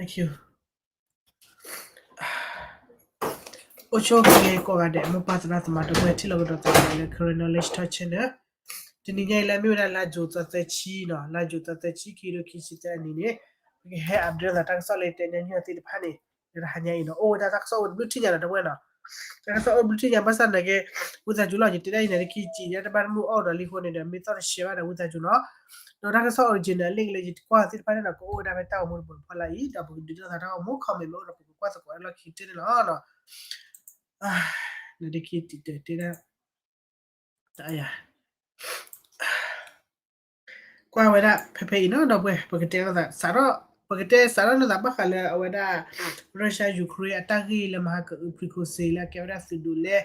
အိၣ်ဆူၣ်အိၣ်ချ့ကိးဂၤဒဲး မိၢ်ပၢ်သရၣ်သမါ ဒီပုၢ်ဝဲၢ်ထံၣ်လိာ်ကဒီးသကိးလၢ Karen Knowledge Talk Channel တနံၤညါအံၤလၢအမ့ၢ်ဝဲဒၣ်လါယူၤသီသၢဆံနီၤ, လါယူၤသီသၢဆံ ခံကထိခံဆံသၢအနံၤန့ၣ် ပကဟဲ update သးတၢ်ကစီၣ်လၢယတဲညါညီသ့ၣ်တဖၣ်န့ၣ် လၢတဟါညါအံၤနီၤ, အိၣ်ဝဲဒၣ်တၢ်ကစီၣ်အိၣ်တဘျုးထံၣ်ညါနီၤ ဒီပုၢ်ဝဲၢ်နီၤ, တၢ်ကစီၣ်အိၣ်တဘျုးထံၣ်ညါ ဘၣ်ဆၣ်သနာ်က့ ဝံသးစူၤလီၤ ယတဲဒၣ်အံၤန့ၣ် တခံစံးညါတဘၣ်တမုာ်အီၣ်ဒီးလံအဃိန့ၣ်ဒီး မ့ၢ်သီၣ်တရှဲဘၣ်ဒီးဝံသးစူၤနီၤ, ဒီးတၢ်ကစီၣ် original အလံာ်ကလၢယကွၢ်သ့ၣ်တဖၣ်န့ၣ်နီၤ ကအိၣ်ဝဲဒၣ်ဖဲတၢ်ဂီၤမူတပူၤတဖီလာ်အံၤ ဒီးပကဒုးဒိၣ်သးတၢ်ဂီၤမူ comment မ့ၢ်အိၣ်ဒီးပကကွၢ်သကိးလီၢ်ခံကတၢၢ်န့ၣ်လီၤ. နတခံတံၤတၢ်တဲဒၣ် တၢ်ယၤ ကွၢ်ဝဲဒၣ်ဖဲဖဲအံၤနီၤ ဒီပုၢ်ဝဲၢ် ပကတဲလိာ်သး စးထီၣ် ပကတဲစးထီၣ်လိာ်သးဘၣ်ဃးလၢအဝဲဒၣ် Russia Ukraine အတၢ်ဂ့ၢ်လၢမဟါကအုး Prigozhin လၢအကဲဝဲဒၣ်သုးဒိးလဲ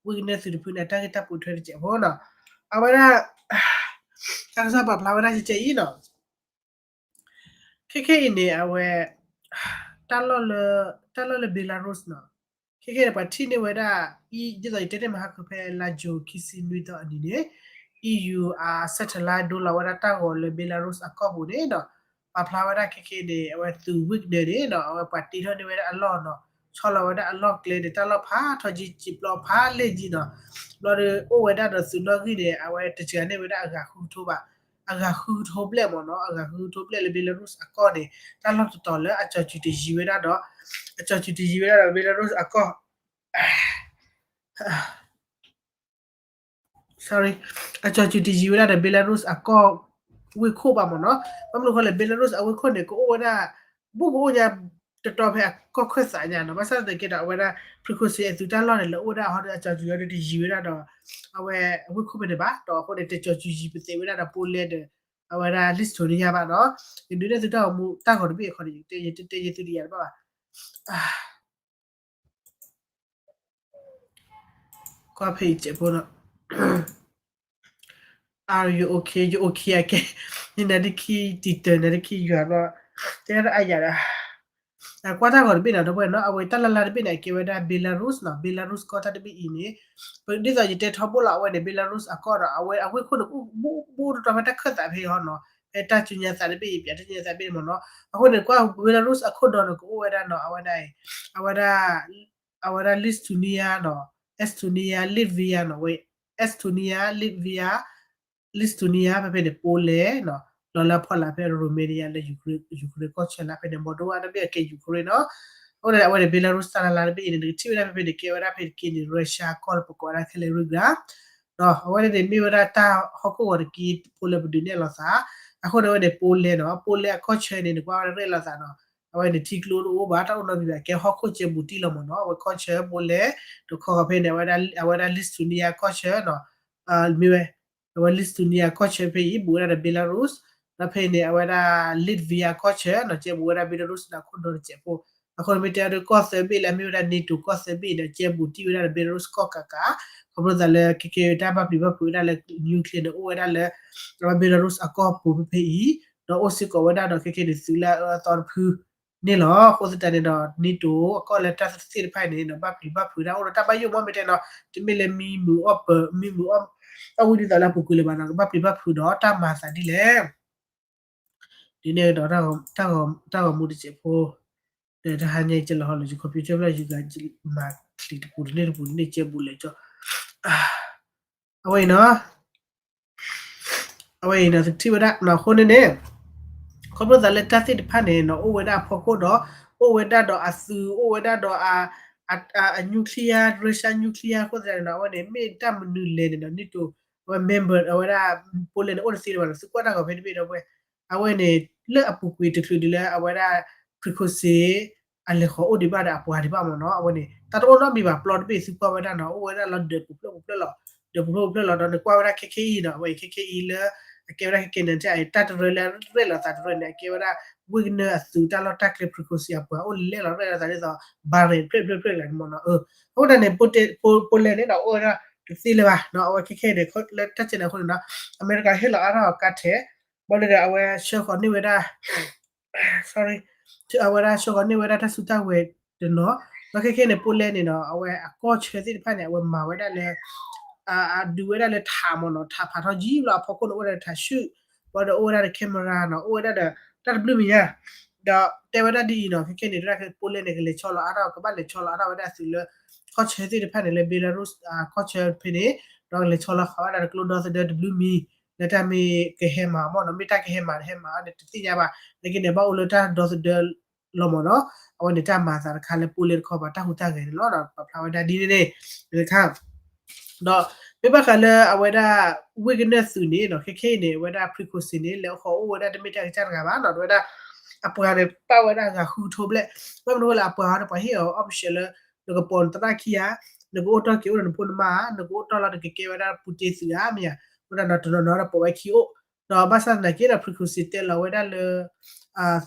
Wagner သုးတဖုန့ၣ် အတၢ်ဂ့ၢ်တၢ်ပိာ်ထွဲတစဲးဖိနီၤ, အဝဲဒၣ် တၢ်ကစီၣ်ပာ်ဖျါဝဲဒၣ်ကဲကဲအံၤနီၤ ခဲခဲအံၤန့ၣ် အဝဲ တၢ်လီၢ်လၢ တၢ်လီၢ်လၢ Belarus နီၤ, ခဲခဲန့ၣ် ပှၤထံၣ်န့ၢ်ဝဲဒၣ် ဒ်သိးယတဲန့ၣ်မဟါကဖဲလါယူၤခံဆံနွံသီအနံၤန့ၣ် EU အ satellite ဒိလီၤဝဲဒၣ်တၢ်ဂီၤလၢ Belarus အကီၢ်ပူၤန့ၣ်နီၤ, ပာ်ဖျါဝဲဒၣ်ခဲခဲန့ၣ် အဝဲသုး Wagner န့ၣ်နီၤ အဝဲပှၤတ့ထီၣ်န့ၢ်ဝဲဒၣ်အလီၢ်နီၤ, ဆီလီၤဝဲဒၣ်အလီၢ်ကျဲန့ၣ် တၢ်လီၢ်ဖးထီ ကံကံပျီဖးလဲၢ်ကံနီၤ, ဘျီဒီးအိၣ်ဝဲဒၣ်ဒီးသုးနီၣ်ဂံၢ်န့ၣ် အဝဲတစှၤန့ၢ်ဝဲဒၣ်အဂၤဃုကထိဘၣ် အဂၤဃုကထိဘျဲၣ်မ့ၢ်နီၤ, အဂၤဃုကထိဘျဲၣ်လၢ Belarus အကီၢ်န့ၣ် တၢ်လီၢ်တတီၤလၢအကၠီၤစုၤတယံၤဝဲဒၣ်ဒီး အကၠီၤစုၤတယံၤဝဲဒၣ်ဒီး Belarus အကီၢ် sorry အကၠီၤစုၤတယံၤဝဲဒၣ်ဒီး Belarus အကီၢ်ဝ့ၢ်ခိၣ်ဘၣ်မ့ၢ်နီၤ, ဘၣ်မနုၤဃိလဲၣ် Belarus အဝ့ၢ်ခိၣ်န့ၣ် ကအိၣ်ဝဲဒၣ် ဘူးကအိၣ်ညါ တတီၤဖဲအကီၢ်ခၢၣ်သးညါနီၤ, ဘၣ်ဆၣ်သနာ်က့ဒီး အဝဲဒၣ် Prigozhin အသုးတၢ်လီၢ်န့ၣ် လၢအိၣ်ဝဲဒၣ်ဟီဒီး အကၠီၤစုၤဒီးတယံၤဝဲဒၣ်ဒီး အဝဲအဝ့ၢ်ခိၣ်ဖဲန့ၣ်ဘၣ်, ဒီးအဃိန့ၣ် တကၠီၤစုၤယံၤပသဲးဝဲဒၣ်ဒီး Poland ဒီး အဝဲဒၣ် Lithuania ဘၣ်နီၤ, ယဒုးနဲၣ်သုတၢ်ဂီၤမူတၢ်ဂီၤတဘ့ၣ်အဃိန့ၣ် ယတဲယသုတယံၤတဘၣ်ဘၣ် ကွၢ်ဖဲအံၤစဲးဖိနီၤ, Are you okay? You okay? အကဲ နနါဒ့ခံတံၤတၢၤ နါဒ့ခံယွၤဘျီ တဲဒၣ်အါယၤဒီး ကွၢ်တၢ်ဂီၤတဘ့ၣ်နီၤ ဒီပုၢ်ဝဲၢ်နီၤ, အဝဲတၢ်လၢ်လၢ်တဘ့ၣ်န့ၣ် အကဲဝဲဒၣ် Belarus နီၤ, Belarus ကီၢ်တၢ်တဘ့ၣ်အံၤန့ၣ် ဒ်သိးယတဲထီဘိလီၤ အဝဲန့ၣ် Belarus အကီၢ်ဒီး အဝဲအဝ့ၢ်ခိၣ်န့ၣ် ဘူးဘူးတတီၤဖဲတၢ်ခၢၣ်သးဖဲအံၤဟီနီၤ, ဖဲတၢ်စုညါသးတဘ့ၣ်အံၤ ပျးတၢ်စုညါသးတဘ့ၣ်န့ၣ်မ့ၢ်နီၤ, အဃိန့ၣ် ကွၢ် Belarus အခိၣ်ဒီန့ၣ် ကအိၣ်ဝဲဒၣ်နီၤ အဝဲဒၣ် အဝဲဒၣ် အဝဲဒၣ် Lithuania နီၤ, Estonia, Latvia နီၤ, ဝဲ Estonia, Latvia, Lithuania ဖဲဖဲန့ၣ် Poland နီၤ, ဒီးလၢဖီလာ်ဖဲ Romania လၢ Ukraine ကီၢ်ဆၢလၢဖဲန့ၣ် Moldova တဘ့ၣ်အကဲ Ukraine နီၤ, အဃိန့ၣ် အဝဲန့ၣ် Belarus တၢ်လၢ်လၢ်တဘ့ၣ်အံၤန့ၣ် နကထံၣ်ဝဲဒၣ်ဖဲဖဲန့ၣ် ကဲဝဲဒၣ်ဖဲတက့ၢ်န့ၣ် Russia ကီၢ်လၢပကိးဝဲဒၣ်ခဲလၢာ် Riga ဒီးအဝဲန့ၣ်န့ၣ် မ့ၢ်ဝဲဒၣ်တၢ်ဟီၣ်ခိၣ်ဂီၤတက့ၢ်ဖိလၢပဒုးနဲၣ်လိာ်သး, အဃိန့ၣ် အဝဲန့ၣ် Poland နီၤ, Poland အကီၢ်ဆၢန့ၣ် နကွၢ်ဝဲဒၣ်ရဲၣ်လိာ်သးနီၤ, အဝဲန့ၣ်ထံကျိတအိၣ်ဘၣ် တၢ်အိၣ်နီတမံၤဘၣ် ကဲဟီၣ်ခိၣ်ကဲဘူးတံၢ်လီၤမ့ၢ်နီၤ, အဝဲကီၢ်ဆၢ Poland တခီခီဖဲန့ၣ် အဝဲဒၣ် Lithuania ကီၢ်ဆၢနီၤ, မ့ၢ်ဝဲ အဝဲ Lithuania ကီၢ်ဆၢဖဲအံၤ ဘူးဝဲဒၣ်ဒီး Belarus ဒီးဖဲန့ၣ် အဝဲဒၣ် Latvia ကီၢ်ဆၢနီၤ ကဲဘူးဝဲဒၣ် Belarus န့ၣ် အခိၣ်ဒီတစဲးဖိ, အဃိန့ၣ်မ့ၢ်တဲအီၤဒီးကီၢ်သၢဘ့ၣ်လၢအမ့ၢ်ဝဲဒၣ် NATO ကီၢ်သၢဘ့ၣ်န့ၣ် ကဲဘူးတံၢ်ဝဲဒၣ်ဒီး Belarus ကီၢ်ကးကး, ခီဖျိသးလၢခဲခဲတၢ်ဘၣ်ပျံၤဘၣ်ဖုးဝဲဒၣ်လၢ nuclear န့ၣ် အိၣ်ဝဲဒၣ်လၢ အဝဲ Belarus အကီၢ်ပူၤဖဲဖဲအံၤ, ဒီးအိၣ်စ့ၢ်ကီးဝဲဒၣ်ဒီးခဲခဲန့ၣ် သုးလၢအအၢအသီတဖုန့ၣ်လီၤ. အဃိသတးန့ၣ်ဒီး NATO အကီၢ်လၢတၢ်သ့ၣ်တဖၣ်အံၤန့ၣ်ဒီး ဘၣ်ပျံၤဘၣ်ဖုးဒၣ် အိၣ်ဒီးတၢ်ဘၣ်ယိၣ်မး မ့ၢ်တဲနီၤ တမ့ၢ်လၢမံမုာ်အီၣ်ပၢၤ မံမုာ်အီၣ် အဝံသးလၢအပူၤကွံာ်လၢၤဘၣ်နီၤ ကဘၣ်ပျံၤဘၣ်ဖုးဒီးတၢ်မၤသးဒ်လဲၣ် ဒ်န့ၣ်ဒီး တၢ်ဂီၤမူတစဲးဖိ ဒီးတဟါညါအံၤ ကဲလီၤဟီလီၤ ယ computer ဘျီ ယကမၤချံတပူၤတန့ၢ်တပူၤ ဒ်န့ၣ်ကဲဘူးလဲၤကၠီ အဝဲအံၤနီၤ အဝဲအံၤနီၤ သထံၣ်ဝဲဒၣ်နီၤ အဃိန့ၣ်န့ၣ် ခီဖျိသးလၢတၢ်သ့ၣ်တဖၣ်န့ၣ်နီၤ အိၣ်ဝဲဒၣ်အဖီခိၣ်ဒီး အိၣ်ဝဲဒၣ်ဒီးအသုး အိၣ်ဝဲဒၣ်ဒီး အ nuclear Russia nuclear အဃိသတးန့ၣ်နီၤ အဝဲန့ၣ် မ့ၢ်တၢ်မနုၤလဲၣ်န့ၣ်နီၤ NATO အဝဲ member အဝဲဒၣ် Poland န့ၣ် အိၣ်တသ့လၢၤဘၣ်ဒီး သုကွၢ်တၢ်ဂီၤဖဲတဘ့ၣ်ဒီးဝဲ အဝဲန့ၣ် လၢအပူၤကွံာ်တချုးဒံးလၢအဝဲဒၣ် Prigozhin အလဲၤဃီၤအိၣ်ဒံးဘၣ်ဒီးအပှၤဒံးဘၣ်မ့ၢ်နီၤ အဝဲန့ၣ် တၢ်တအိၣ်နီတမံၤဘၣ် ပျီတဘ့ၣ် သုကွၢ်ဝဲဒၣ်နီၤ အိၣ်ဝဲဒၣ်လီၤဒၢးပူၤဖျၢၣ်ပူၤဖျၢၣ်လီၤ ဒၢးပူၤဖျၢၣ်ပူၤဖျၢၣ်လီၤ ဒီးနကွၢ်ဝဲဒၣ်ခဲခဲအံၤနီၤ အဝဲအံၤခဲခဲအံၤလၢ အကဲဝဲဒၣ်ခဲခဲန့ၣ် တၢ်တရၢလၢရဲၣ်လီၤသးတရၢန့ၣ် အကဲဝဲဒၣ် Wagner အသုးတၢ်လီၢ်တၢ်ကျဲ Prigozhin အပှၤအိၣ်လဲၣ်လီၤရဲၣ်လီၤသးဒ်သိး Poland ဖျၢၣ်ဖျၢၣ်ဖျၢၣ်လီၤမ့ၢ်နီၤ အဃိဒၣ်န့ၣ် Poland န့ၣ်ဒီးအိၣ်ဝဲဒၣ်တသ့လၢၤဘၣ်နီၤ အဝဲခဲခဲန့ၣ် လၢတၢ်ကဲန့ၣ်အဃိန့ၣ်နီၤ အမဲရကၤဟ့ၣ်လီၤအါထီၣ်အကါထဲ ဘၣ်န့ၣ်ဒီးအဝဲဆှၢဃီၤန့ၢ်ဝဲဒၣ် sorry အဝဲဒၣ်ဆှၢဃီၤန့ၢ်ဝဲဒၣ်တၢ်စုတၢ်ဝဲၤတနီၤ ဒီးခဲခဲန့ၣ် Poland န့ၣ်နီၤ အဝဲအကီၢ်ဆၢသ့ၣ်တဖၣ်န့ၣ် အဝဲမၤဝဲဒၣ်လၢ အဒုးဝဲဒၣ်လၢထးမ့ၢ်နီၤ ထးဖးထီကံဘျီ အဖီခိၣ်န့ၣ် အိၣ်ဝဲဒၣ်လၢထးဆူၣ် ဘၣ်ဒီးအိၣ်ဝဲဒၣ်လၢ camera နီၤ အိၣ်ဝဲဒၣ်ဒီး တၢ်တဘျုးမံၤညါ ဒီးတဲဝဲဒၣ်ဒ်အံၤနီၤ ခဲခဲန့ၣ် တၢ်ကပိၣ်လဲၣ်န့ၣ် ကလဲၤဆီလီၤအါထီၣ် ကဘၣ်လဲၤဆီလီၤအါထီၣ်ဝဲဒၣ်သုးလၢ ကီၢ်ဆၢသ့ၣ်တဖၣ်န့ၣ် လၢ Belarus ကီၢ်ဆၢဖဲန့ၣ် ဒီးကလဲၤဆီလီၤဃာ်ဝဲဒၣ်တကျိဒီသဒၢတဘျုးမံၤ လၢတၢ်မ့ၢ်ကဟဲမၤမ့ၢ်နီၤ မ့ၢ်တၢ်ကဟဲမၤတဟဲမၤအီၤန့ၣ် တသ့ၣ်ညါဘၣ် နာ်က့န့ၣ် ဘၣ်အိၣ်လၢတၢ်ဒီသဒၢလီၤမ့ၢ်နီၤ အဝဲန့ၣ်တၢ်မၤအသးတခါလၢပိၣ်လဲၣ်တခီပၤတၢ်ဟူးတၢ်ဂဲၤန့ၣ်လီၤ ပာ်ဖျါဝဲဒၣ်ဒ်န့ၣ်န့ၣ် တခါ ဒီးမ့ၢ်ဘၣ်ဃးလၢအဝဲဒၣ် Wagner သုးန့ၣ်နီၤ ခဲခဲအံၤန့ၣ် အဝဲဒၣ် Prigozhin န့ၣ် လဲၤအိၣ်ဃီအိၣ်ဝဲဒၣ်တမ့ၢ်တၢ်ကစၢ်တဂၤဘၣ်နီၤ တဝဲဒၣ် အပှၤန့ၣ် ပာ်ဝဲဒၣ်ဂၤဃုကထိဘျဲၣ် ဘၣ်မနုၤဃိလၢအပှၤဟီန့ၣ် ပှၤဟ့ၣ်အီၤ option လၢ နကပိာ်နသရၣ်ခံဂၤ နကအိၣ်တီၢ်က့ၤအိၣ်ဒီးနဖိနမါဧါ နကအိၣ်တီၢ်လီၤနကကဲဝဲဒၣ် Putin သုးဧါ မ့ၢ်ဧါ အဃိဒီးတနီၤနီၤဒီးပိာ်ဝဲခံအိၣ် ဒီးဘၣ်ဆၣ်သနာ်က့ဒီး Prigozhin တဲလီၤဝဲဒၣ်လၢ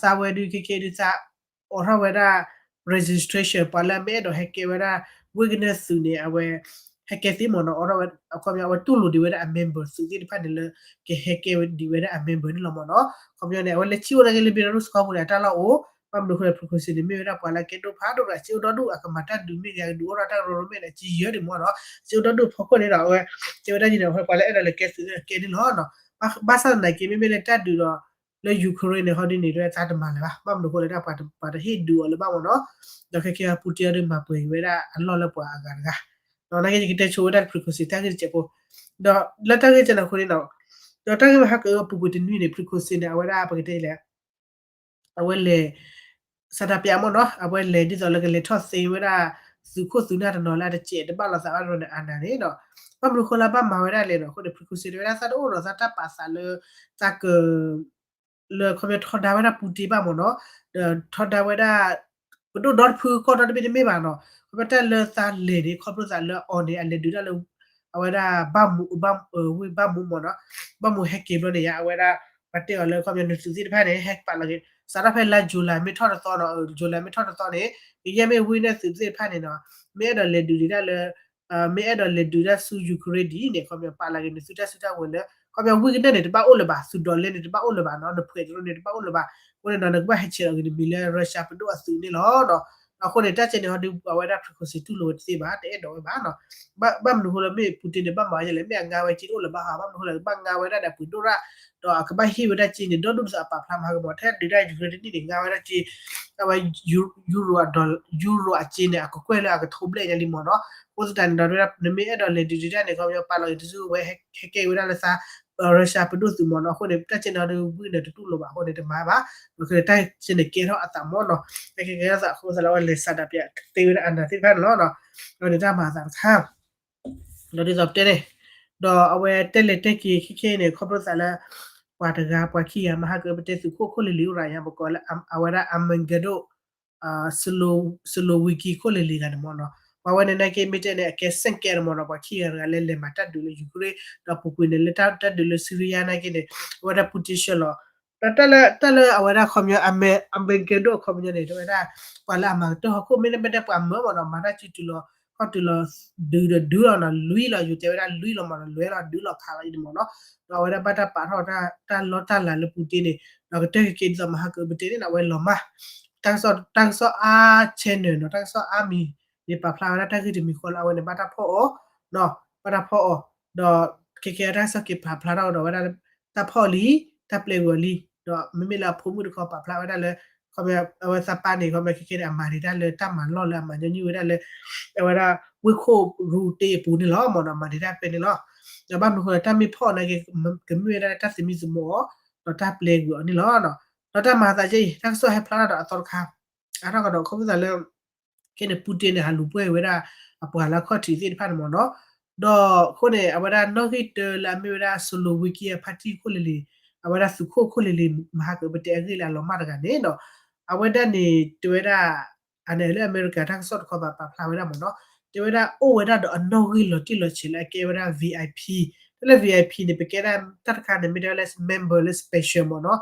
သးဝဲဒုးခဲခဲဒုးသး အိးထီၣ်ဝဲဒၣ် registration ပှၤလၢအမ့ၢ်အဲၣ်ဒိးဟဲကဲဝဲဒၣ် Wagner သုးန့ၣ် အဝဲ ဟဲကဲသ့မ့ၢ်နီၤ အိးထီၣ်ဝဲ အခီပညီ အဝဲတူၢ်လိာ်ဒံးဝဲဒၣ်အ member သုးသ့ၣ်တဖၣ်န့ၣ်လၢ ကဟဲကဲဝဲဒံးဝဲဒၣ်အ member န့ၣ်လီၤမ့ၢ်နီၤ အခီပညီန့ၣ် အဝဲလဲၤထံၣ်အိၣ်နာ်က့လၢ Belarus ကီၢ်ပူၤန့ၣ် အတၢ်လီၢ်အိၣ် ဘၣ်မနုၤဃိလၢ Prigozhin န့ၣ် မ့ၢ်ဝဲဒၣ်ပှၤလၢအကဲဒိၣ်ဖးဒိၣ်ဒီး အစ့အိၣ်ဒီဒူၣ် အကမၤတၢ်ဒုးမ့ၢ်ဂ့ၤ အကဒုးအိၣ်ထီၣ်တၢ်ကရၢကရိမ့ၢ်ဒီး အစ့ယဲၢ်ဒံးမ့ၢ်နီၤ အစ့အိၣ်ဒီဒူၣ်ဖီခိၣ်န့ၣ်ဒီး အဝဲ တဲဝဲဒၣ်ဒ်န့ၣ် အဝဲပှၤလၢအဲၣ်ဒိးလဲၤကဲသုးကဲန့ၣ်လီၤ ဘၣ်ဆၣ်သနာ်က့ မ့မ့ၢ်လၢတၢ်ဒုးဒီး လၢ Ukraine န့ၣ် ဟီဒ်န့ၣ် တၢ်တမၤလၢၤဘၣ် ဘၣ်မနုၤဃိလၢဒၣ်ပှၤတဟ့ၣ်ဒုးအီၤလၢၤဘၣ်မ့ၢ်နီၤ ဒီးခဲခဲ Putin ဒုးမၤပှဲၤက့ၤဝဲဒၣ်အလီၢ်လၢပှၤအဂၤတဂၤ ဒီးနာ်က့ ယကတဲဆိဝဲဒၣ် Prigozhin တၢ်ဂ့ၢ်တစဲးဖိ ဒီးလၢတၢ်ဂ့ၢ်ကဲန့ၣ်အဃိန့ၣ်နီၤ ဒီးတၢ်ဂ့ၢ်မဟါကပူၤကွံာ်တနွံန့ၣ် Prigozhin န့ၣ် အဝဲဒၣ်ပကတဲလဲၣ် အဝဲလဲၤ ဆန္ဒပြ မ့ၢ်နီၤ အဝဲလဲၤဒ်သိးလၢကလဲၤထီၣ်သ့ဝဲဒၣ် သုးခိၣ်သုးနၢ်တနီၤလၢအတစဲးတဘၣ်လိာ်သးဘၣ်တနီၤန့ၣ် အနၤန့ၣ်ဒီး ဘၣ်မနုၤဃိလၢဘၣ်မၤဝဲဒၣ်လဲၣ်နီၤ အဃိန့ၣ် Prigozhin တဲဝဲဒၣ်သးတအိၣ်ဒီးသးတၢ်ပာ်သးလၢ သးက လၢခီပညီထီဒါဝဲဒၣ် Putin ဘၣ်မ့ၢ်နီၤ ဒီးထီဒါဝဲဒၣ် ပဒိၣ်ဒီတဖုကီၢ်ဒီတဘ့ၣ်တမ့ၢ်ဘၣ်နီၤ ခီပညီတၢ်လၢသးလဲၤန့ၣ် ခီဖျိသးလၢအီၤန့ၣ် အလဲၤဒုးတၢ်လၢ အဝဲဒၣ် ဘၣ်မူ ဘၣ်မူ ဝ့ၢ်ဘၣ်မူမ့ၢ်နီၤ ဘၣ်မူဟဲက့ၤဘျီန့ၣ်ယါ အဝဲဒၣ် ပှၤတဲအီၤလၢခီပညီနသုးသ့ၣ်တဖၣ်န့ၣ် ဟဲပာ်လီၤက့ၤ စးထီၣ်ဖဲလါ July မ့ၢ်ထီၣ်တသီနီၤ July မ့ၢ်ထီၣ်တသီန့ၣ် ကယဲၢ်မ့ၢ်ဝ့ၢ်န့ၣ်သုးသ့ၣ်တဖၣ်န့ၣ်နီၤ မ့ၢ်အဲၣ်ဒိးလဲၤဒုးဒံးတၢ်လၢ မ့ၢ်အဲၣ်ဒိးလဲၤဒုးတၢ်ဆူ Ukraine ဒ်အံၤန့ၣ် ခီပညီပာ်လီၤက့ၤနသုတၢ်စုတၢ်ဝဲၤလၢ ခီပညီဝ့ၢ်ကနဲၣ်န့ၣ် တဘၣ်အိၣ်လၢၤဘၣ် သုးဒီးလဲန့ၣ် တဘၣ်အိၣ်လၢၤဘၣ်နီၤ နဖှဲးတရူးန့ၣ် တဘၣ်အိၣ်လၢၤဘၣ် အဃိန့ၣ်ဒီး နကဘၣ်ဟဲဆဲးလီၤက့ၤနမံၤလၢ Russia ပဒိၣ်အသုးန့ၣ်လီၤနီၤ အဃိန့ၣ် တၢ်ကဲန့ၣ်ဟီဒုး အဝဲဒၣ် Prigozhin တူၢ်လိာ်ဝဲတသ့ဘၣ် တအဲၣ်ဒိးဝဲဘၣ်နီၤ ဘၣ်မနုၤဃိလၢမ့ၢ် Putin န့ၣ် ဘၣ်မၤဝဲလဲၣ် မ့ၢ်အငါဝဲက့တအိၣ်လၢၤဘၣ်ဟီ ဘၣ်မနုၤဃိလၢကဘၣ်ငါဝဲဒၣ်ဒီးအပှ့ၤဒိၣ်ရၣ် ဒီးအကဘၣ်ဟ့ၣ်ဝဲဒၣ်က့န့ၣ် ဒီဒူၣ်ဒ်သိးအပာ်ဖျါမၤဟးဂီၤမး ထဲဒုးတၢ် Ukraine တနံၣ်န့ၣ် ငါဝဲဒၣ်က့ အဝဲ Euro အ Euro အက့န့ၣ် အကကွဲၢ်လၢအကထိဘျဲၣ်ညါလံမ့ၢ်နီၤ အဃိသတးန့ၣ်ဒီး နမ့ၢ်အဲၣ်ဒိးလဲၤဒုးဒံးတၢ်န့ၣ် ခီပညီပာ်လီၤက့ၤတစုဝဲ ဟဲကဲဝဲဒၣ်လၢသး Russia ပဒိၣ်သုးမ့ၢ်နီၤ အဃိန့ၣ် တၢ်ကဲန့ၣ်ဟီဒုး ဝ့ၢ်န့ၣ်တတူၢ်လိာ်ဘၣ်အဃိန့ၣ် တမၤဘၣ် တၢ်ကဲန့ၣ်ကဲထီၣ်အသးမ့ၢ်နီၤ တၢ်ကဲကဲထီၣ်သးအဃိသတးလၢအဝဲလဲၤဆန္ဒပြသ့ဝဲဒၣ်အနၤသ့ၣ်တဖၣ်န့ၣ်လီၤ အဝဲန့ၣ်တၢ်မၤအသးတခါ ဒီးဒ်သိးပတဲန့ၣ် ဒီးအဝဲတဲလဲၤတဲက့ၤခဲခဲအံၤန့ၣ် ခီဖျိသးလၢ ပှၤတဂၤပှၤခံဂၤ မဟါကပတဲသုးခိၣ်ခိၣ်လံၤလံၤအိၣ်ရၤယါ ပကိးလၢအဝဲဒၣ် Armageddon Siloviki ခိၣ်လံၤလံၤဂၤန့ၣ်မ့ၢ်နီၤ ပှၤဝဲန့ၣ်နာ်က့မ့ၢ်တဲန့ၣ် အကဲစဲၣ်ကဲန့ၣ်မ့ၢ်နီၤ ပှၤခံဂၤတဂၤလၢလဲၤမၤတၢ်ဒုးလၢ Ukraine ဒီးပူၤကွံာ်န့ၣ်လၢတၢ်ဒုးလၢ Syria နာ်က့န့ၣ် အဝဲဒၣ် Putin ဆှၢလီၤ ဒီးတၢ်လၢ တၢ်လၢအဝဲဒၣ်ခီပညီ Armageddon အခီပညီန့ၣ် တဝဲဒၣ် ပှၤလၢအမၤကတၢၢ်ဟီၣ်ခိၣ် မ့တမ့ၢ်ဒၣ်ပှၤမၢမ့ၢ်နီၤ မၤတၢ်စုတုၤလီၤ ခီၣ်တုၤလီၤ ဒုးဒီးဒုးလီၤနီၤ လွံၢ်လီၤ ယူၤတဲဝဲဒၣ်လွံၢ်လီၤမ့ၢ်နီၤ လွဲလီၤဒုးလီၤခးလီၤအံၤန့ၣ်မ့ၢ်နီၤ ဒီးအဝဲဒၣ်ဘၣ်တၢ်ပာ်ထီၣ်တၢ်လီတၢ်လၤလၢ Putin န့ၣ် ဒီးကတၢၢ်က့ၤက့ၤဒ်သိးမဟါကပတဲန့ၣ် အဝဲလီၤမၢ် တၢ်ကစီၣ် တၢ်ကစီၣ်အါ channel နီၤ တၢ်ကစီၣ်အါမံၤ န့ၣ်ပာ်ဖျါဝဲဒၣ်တၢ်ဂ့ၢ်တမံၤဃီလၢအဝဲန့ၣ် ဘၣ်တၢ်ဖီၣ်အီၤ ဘၣ်တၢ်ဖီၣ်အီၤ ဒီး ခဲခဲ တၢ်ကစီၣ်က့ၤပာ်ဖျါထီၣ်ဒီးဝဲဒၣ် တၢ်ဖီၣ်လံ တၢ်ပျဲဝံၤအီၤလံ ဒီးမ့မ့ၢ်လၢအဖိမုၣ်တခီပာ်ဖျါဝဲဒၣ်လၢ ခီပညီ အဝဲသးပၢ်န့ၣ် ခီပညီခဲခဲန့ၣ် အမၤန့ၢ်တၢ်လၢတၢ်မၤလီၢ်လၢအမၤညီနုၢ်ဝဲဒၣ်လၢ အဝဲဒၣ် ဝ့ၢ်ခိၣ်ရူတ့အပူၤန့ၣ်လီၤမ့ၢ်နီၤ မၤန့ၢ်တၢ်ဖဲန့ၣ်လီၤ. ဒီးဘၣ်မနုၤဃိလၢတၢ်မ့ၢ်ဖီၣ်အီၤနာ်က့ ကမ့ၢ်ဝဲဒၣ်လၢတၢ်သမံသမိးအီၤ ဒီးတၢ်ပျဲကွံာ်အီၤန့ၣ်လီၤ. ဒီးတၢ်မၤအသးကဲအံၤ တၢ်ကစီၣ်ဟဲဖျါထီၣ်ဒီးအသီတခါ အါထီၣ်ကဒီးခီဖျိသးလၢ ခဲန့ၣ် Putin န့ၣ် ဟးလူၤပှဲၤဝဲဒၣ် အပှၤလၢအခီၣ်ထံးသ့ၣ်တဖၣ်န့ၣ်မ့ၢ်နီၤ. ဒီးအဃိန့ၣ် အဝဲဒၣ်နီၣ်ဂံၢ်တၢလၢအမ့ၢ်ဝဲဒၣ် Siloviki အဖါတံၢ်ခိၣ်လံၤလံၤ အဝဲဒၣ်သုးခိၣ်ခိၣ်လံၤလံၤ မဟါကပတဲအဂ့ၢ်လၢအလီၤမၢ်တဂၤန့ၣ်ဒီး အဝဲဒၣ်န့ၣ် တဲဝဲဒၣ် အန့ၣ်လၢအမဲရကၤတၢ်ကစီၣ်တခီပၤပာ်ဖျါဝဲဒၣ်မ့ၢ်နီၤ တဲဝဲဒၣ်အိၣ်ဝဲဒၣ်ဒီးအနီၣ်ဂံၢ်လီၤတံၢ်လီၤဆဲးလၢအကဲဝဲဒၣ် VIP တၢ်လၢ VIP န့ၣ် ပကဲဒၣ်တၢ်တခါန့ၣ် မ့ၢ်တဲဝဲလၢ member လၢ special မ့ၢ်နီၤ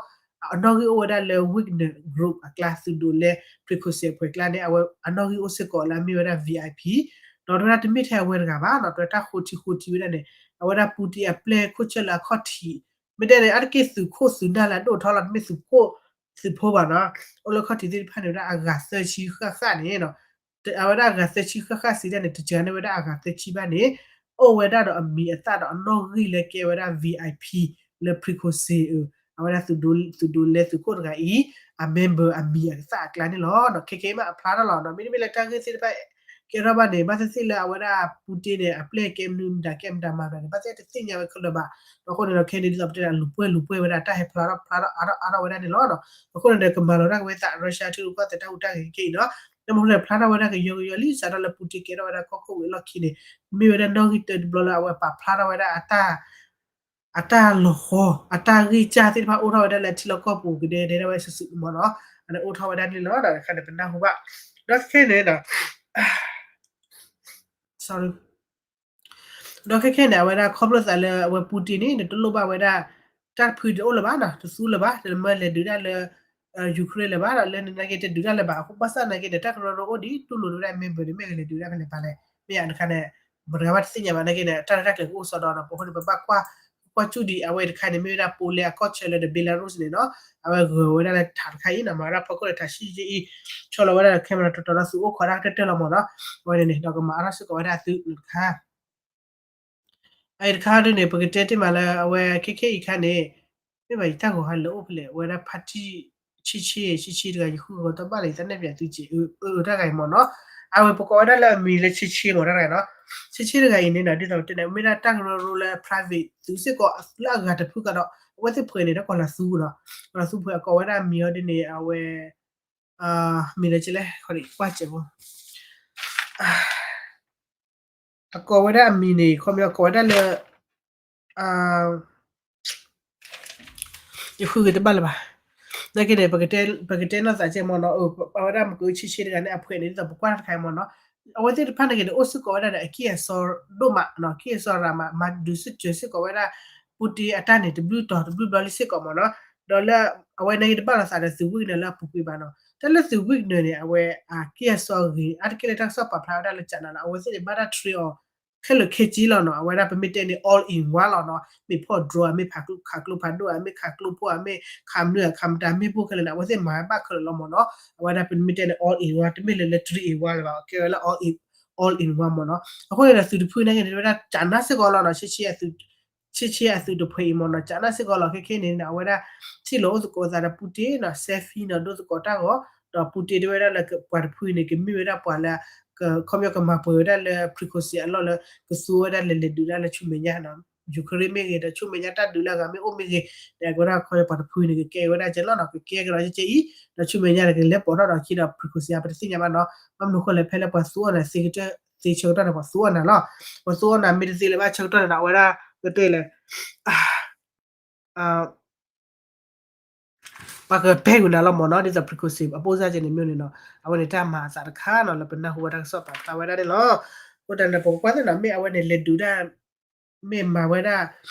အနီၣ်ဂံၢ်အိၣ်ဝဲဒၣ်လၢ Wagner Group အကျါ သုးဒိးလဲ Prigozhin အပှဲၤကျါန့ၣ် အဝဲအနီၣ်ဂံၢ်အိၣ်စ့ၢ်ကီးလၢအမ့ၢ်ဝဲဒၣ် VIP ဒီးတဲဝဲဒၣ်တမ့ၢ်ထဲအဝဲတဂၤဘၣ်နီၤ တဲဝဲတၢ်ဃိထံဃိထံဝဲဒၣ်န့ၣ် အဝဲဒၣ် Putin အပျဲၢ်ခိၣ်ဆၢၣ်လၢအခီၣ်ထံး မ့ၢ်တဲန့ၣ် အါတက့ၢ်သုးခိၣ်သုးနၢ်လၢအဒိၣ်ထီၣ်လီၤ တမ့ၢ်သုးခိၣ်သုးဖိဘၣ်နီၤ အိၣ်လၢခီၣ်ထံးသ့ၣ်တဖၣ်န့ၣ် ဝဲဒၣ်အဂၤသၢဆံဃၣ်ဃၣ်န့ၣ်နီၤ အဝဲဒၣ်အဂၤသၢဆံဃၣ်ဃၣ်စံးဒၣ်န့ၣ် တစှၤန့ၢ်ဝဲဒၣ်အဂၤသၢဆံဘၣ်န့ၣ် အိၣ်ဝဲဒၣ်ဒီးအမံၤအသၣ်ဒီးအနီၣ်ဂံၢ်လၢကဲဝဲဒၣ် VIP လၢ Prigozhin အဝဲဒၣ်သုးဒိးလဲသုးခိၣ်တဂၤအံၤ အ member အမံၤအသၣ်အကျါန့ၣ်လီၤ. ခဲခဲအံၤမ့ၢ်အဖျါထီၣ်လီၤနီၤ, မ့တမ့ၢ်လၢတၢ်ဂ့ၢ်သ့ၣ်တဖၣ်ကဲထီၣ်ဘၣ်န့ၣ် ဘၣ်သ့ၣ်သ့ၣ်လၢအဝဲဒၣ် Putin န့ၣ် အပျဲၢ်ကဲမနုၤမတၤ ကဲမတၤမၤမတၤန့ၣ် ဘၣ်သ့ၣ်သ့ၣ်ညါဝဲခဲလၢာ်ဘၣ်. အဃိန့ၣ်ဒီး ခဲန့ၣ်ဒ်သိးပတဲန့ၣ် လူၤပှဲၤလူၤပှဲၤဝဲဒၣ် တၢ်ဟဲဖျါထီၣ်ဖျါထီၣ်အါထီၣ်အါထီၣ်ဝဲဒၣ်န့ၣ်လီၤ. အဃိန့ၣ်ဒီး ကမၤလီၤတၢ်ကဝဲသး Russia ထံရူၢ်ကီၢ်သဲးတၢ်ဟူးတၢ်ဂဲၤခဲအံၤနီၤ, တၢ်မနုၤလဲၣ်ဖျါထီၣ်ဝဲဒၣ်ကယီကယီလံ စးထီၣ်လၢ Putin ကဲထီၣ်ဝဲဒၣ်ကီၢ်ခိၣ်ဝံၤအလီၢ်ခံန့ၣ် မ့ၢ်ဝဲဒၣ်နီၣ်ဂံၢ်တၢတဘျီလၢအဝဲပာ်ဖျါထီၣ်ဝဲဒၣ် အတၢ်လီၤဃီ အတၢ်ဂံၢ်စၢ်သ့ၣ်တဖၣ်အိၣ်ထီၣ်ဝဲဒၣ်လၢအထံလီၢ်ကီၢ်ပူၤ ကဒဲဒဲဒၣ်ဝဲစုာ်စုာ်မ့ၢ်နီၤ, အန့ၣ်အိၣ်ထီၣ်ဝဲဒၣ်န့ၣ်လီၤ. ဒီးတခါန့ၣ် ပနၢ်ဟူဘၣ် ဒီးခဲခဲန့ၣ်ဒီး sorry ဒီးခဲခဲန့ၣ် အဝဲဒၣ်ခီဖျိသးလၢအဝဲ Putin န့ၣ် နတလိၣ်ဘၣ်ဝဲဒၣ် တၢ်တဖုတအိၣ်လၢၤဘၣ်နီၤ, တသူလၢၤဘၣ်, တမၢလဲၤဒုးတၢ်လၢ Ukraine လၢၤဘၣ်ဒီး လၢနနာ်က့တဒုးတၢ်လၢၤဘၣ်. အဃိဘၣ်ဆၣ်နာ်က့ဒီး တၢ်ကရၢကရိအိၣ်ဒံး တူၢ်လိာ်ဝဲဒၣ် member န့ၣ် မ့ၢ်ကလဲၤဒုးတၢ်ဖဲလဲၣ်ဘၣ်လဲၣ်, မ့ၢ်ယတခါန့ၣ် ပတဂၤဘၣ်တသ့ၣ်ညါဘၣ်နာ်က့န့ၣ် တၢ်ရဲၣ်တၢ်ကျဲၤကအိၣ်စီဒီးနီၤ, ပဃိန့ၣ် ပဘၣ်ကွၢ် ကွၢ်ကၠူၣ်ဒံး အဝဲတခါန့ၣ် မ့ၢ်ဝဲဒၣ် Poland အကီၢ်ဆၢလၢဒီး Belarus န့ၣ်နီၤ, အဝဲဂၢၤဝဲဒၣ်လၢထးတခါအံၤနီၤ, မၤဝဲဒၣ်ဖီခိၣ်လၢထးဆံယံအံၤ, ဆီလီၤဝဲဒၣ်ဒီး camera တီတီဒီး သုးအိၣ်ခိးဒၣ်ကတၢၢ်တၢၢ်လီၤမ့ၢ်နီၤ, အဝဲန့ၣ်န့ၣ် ဒီးကမၤအါထီၣ်စ့ၢ်ကီးဝဲဒၣ်သုးတခါ အအံၤတခါဒ်န့ၣ် ပကတဲတ့ၢ်မးလၢအဝဲခဲခဲအံၤခါန့ၣ်, မ့ၢ်ဘၣ်ယတၢ်ဂီၤဟါလၢအိၣ်ဖဲလဲၣ် အဝဲဒၣ် party ဆံဆံ ဆံဆံတဂၤ ယဃုဂီၤတဘၣ်လၢယတၢ်နဲၣ်ပၠးသုးက့ၤ အၢတၢ်ဂၤအံၤမ့ၢ်နီၤ, အဝဲပကိးဝဲဒၣ်လၢအမံၤလၢဆံဆံမ့ၢ်တၢ်ဂၤနီၤ, ဆံဆံတဂၤအံၤန့ၣ်နီၤ ဒ်သိးပတဲန့ၣ် မ့ၢ်ဒၣ်တၢ်ကရၢကရိလၢ private သုးစ့ၢ်ကီးလၢအဂၤတဖုကဒီး အဝဲသ့ၣ်ဖှဲးန့ၣ် တၢ်ကီၤလၤသူနီၤ, ကီၤလၤသူဖှဲး အကိးဝဲဒၣ်အမံၤအီၤဒ်န့ၣ် အဝဲ မံၤလၢကလဲၣ် ကွၢ်စဲးဖိ အကိးဝဲဒၣ်အမံၤန့ၣ် ခီပညီကိးဝဲဒၣ်လၢ ယဃုဂ့ၤတဘၣ်လၢၤဘၣ်, နာ်က့န့ၣ် ပကတဲနီၢ်သးကဲမ့ၢ်နီၤ, အဝဲဒၣ်မ့ၢ်ကဆံဆံတဂၤန့ၣ် အဖှဲးန့ၣ် ဒ်သိးပကွၢ်တၢ်တခါအံၤမ့ၢ်နီၤ, အဝဲသ့ၣ်တဖၣ်နာ်က့န့ၣ် အိၣ်စ့ၢ်ကီးဝဲဒၣ်ဒီး အကံၢ်အစီဒိၣ်မးနီၤ, ကံၢ်အစီရၤမး မၤဒုးစံၣ်စၢၤစ့ၢ်ကီးဝဲဒၣ် Putin အတၢ်န့ၣ် တဘျုးတီၤတဘျုးဘျီလံစ့ၢ်ကီးမ့ၢ်နီၤ, ဒီးလၢ အဝဲနာ်က့တဘၣ်လိာ်သးဒီးသုး Wagner လၢအပူၤကွံာ်ဘၣ်နီၤ, တၢ်လၢသုး Wagner န့ၣ် အဝဲအကံၢ်အစီဂ့ၤ အါတက့ၢ်လၢတၢ်ကစီၣ်ပာ်ဖျါဝဲဒၣ်လၢကနၤနီၤ, အဝဲသ့ၣ်န့ၣ် ဘၣ်တၢ် train အီၤ ခဲလၢာ်ခဲဆ့လီၤနီၤ, အဝဲဒၣ်ပမ့ၢ်တဲန့ၣ် all in one လီၤနီၤ, မ့ၢ်ဖီၣ် drone ဧါ, မ့ၢ်ခးကျိဖးဒိၣ်ဧါ, မ့ၢ်ခးကျိဖိဧါ, မ့ၢ်ခးမနုၤဧါ, ခးမတၤမ့ၣ်ပိၢ်ခဲလၢာ်န့ၣ် အဝဲသ့ၣ်မၤဘၣ်ခဲလၢာ်လီၤမ့ၢ်နီၤ, အဝဲဒၣ်ပမ့ၢ်တဲန့ၣ် all in one တမ့ၢ်လၢလၢ three in one လၢၤဘၣ်, ကဲဝဲလၢ all in, all in one မ့ၢ်နီၤ, အဃိန့ၣ်ဒီးသုးတဖုနာ်က့န့ၣ် ဝဲဒၣ်ကနၣ်စ့ၢ်ကီးလီၤနီၤ, ဆံဆံအသုးတဖှဲးအံၤမ့ၢ်နီၤ, ကနၣ်စ့ၢ်ကီးလီၤ, ခဲခဲန့ၣ် အဝဲဒၣ် ထံၣ်လိာ်အိၣ်သကိးသးဒီး Putin နီၤ, selfie နီၤ, ဒိသကိးတၢ်ဂီၤ, ဒီး Putin တဲဝဲဒၣ်လၢပှၤတဖုန့ၣ် ကမ့ၢ်ဝဲဒၣ်ပှၤလၢ ခီပညီကမၤပှဲၤဝဲဒၣ်လၢ Prigozhin အလီၢ်လၢ ကသူဝဲဒၣ်လဲၤလဲၤဒုးဒၣ်လၢဆူမဲာ်ညါနီၤ, Ukraine မ့ၢ်ဂ့ၤ ဒီးဆူမဲာ်ညါတၢ်ဒုးလၢအဂၤမ့ၢ်အိၣ်မ့ၢ်ဂ့ၤ, ဒီးအကဲဝဲဒၣ်ခီပှၤတဖုန့ၣ် ကကဲဝဲဒၣ်ကဲလီၤနီၤ, ကကဲကဒီးကဲအံၤ, ဒီးဆူမဲာ်ညါန့ၣ် ကလဲၤပိာ်ထီၣ်ဒီးခံဒီး Prigozhin ပတသ့ၣ်ညါဘၣ်နီၤ, ဘၣ်မနုၤဃိလဲၣ် ဖဲလၢပှၤသူအီၤန့ၣ် သ့ကတၢၢ် သ့ဆၢကတီၢ်န့ၣ် ပှၤသူအီၤနၤလီၤ, ပှၤသူအီၤနၤမ့ၢ်တသ့လၢၤဘၣ်ဆၢကတီၢ်န့ၣ်ဒီး အဝဲဒၣ် ကတဲလဲၣ် ပှၤကပာ်ကွံာ်နၤလီၤမ့ၢ်နီၤ, ဒ်သိး Prigozhin အပိၢ်စၢ်ကဲန့ၣ်မ့ၢ်န့ၣ်နီၤ, အဝဲန့ၣ်တၢ်မၤအသးတခါနီၤ လၢပနၢ်ဟူဝဲတၢ်ကစီၣ်ပာ်ဖျါဝဲဒၣ်န့ၣ်လီၤ. အဃိတၢ်န့ၣ် ပကကွၢ်သ့ၣ်နီၤ မ့ၢ်အဝဲန့ၣ် လဲၤဒုးတၢ် မ့ၢ်မၤဝဲဒၣ်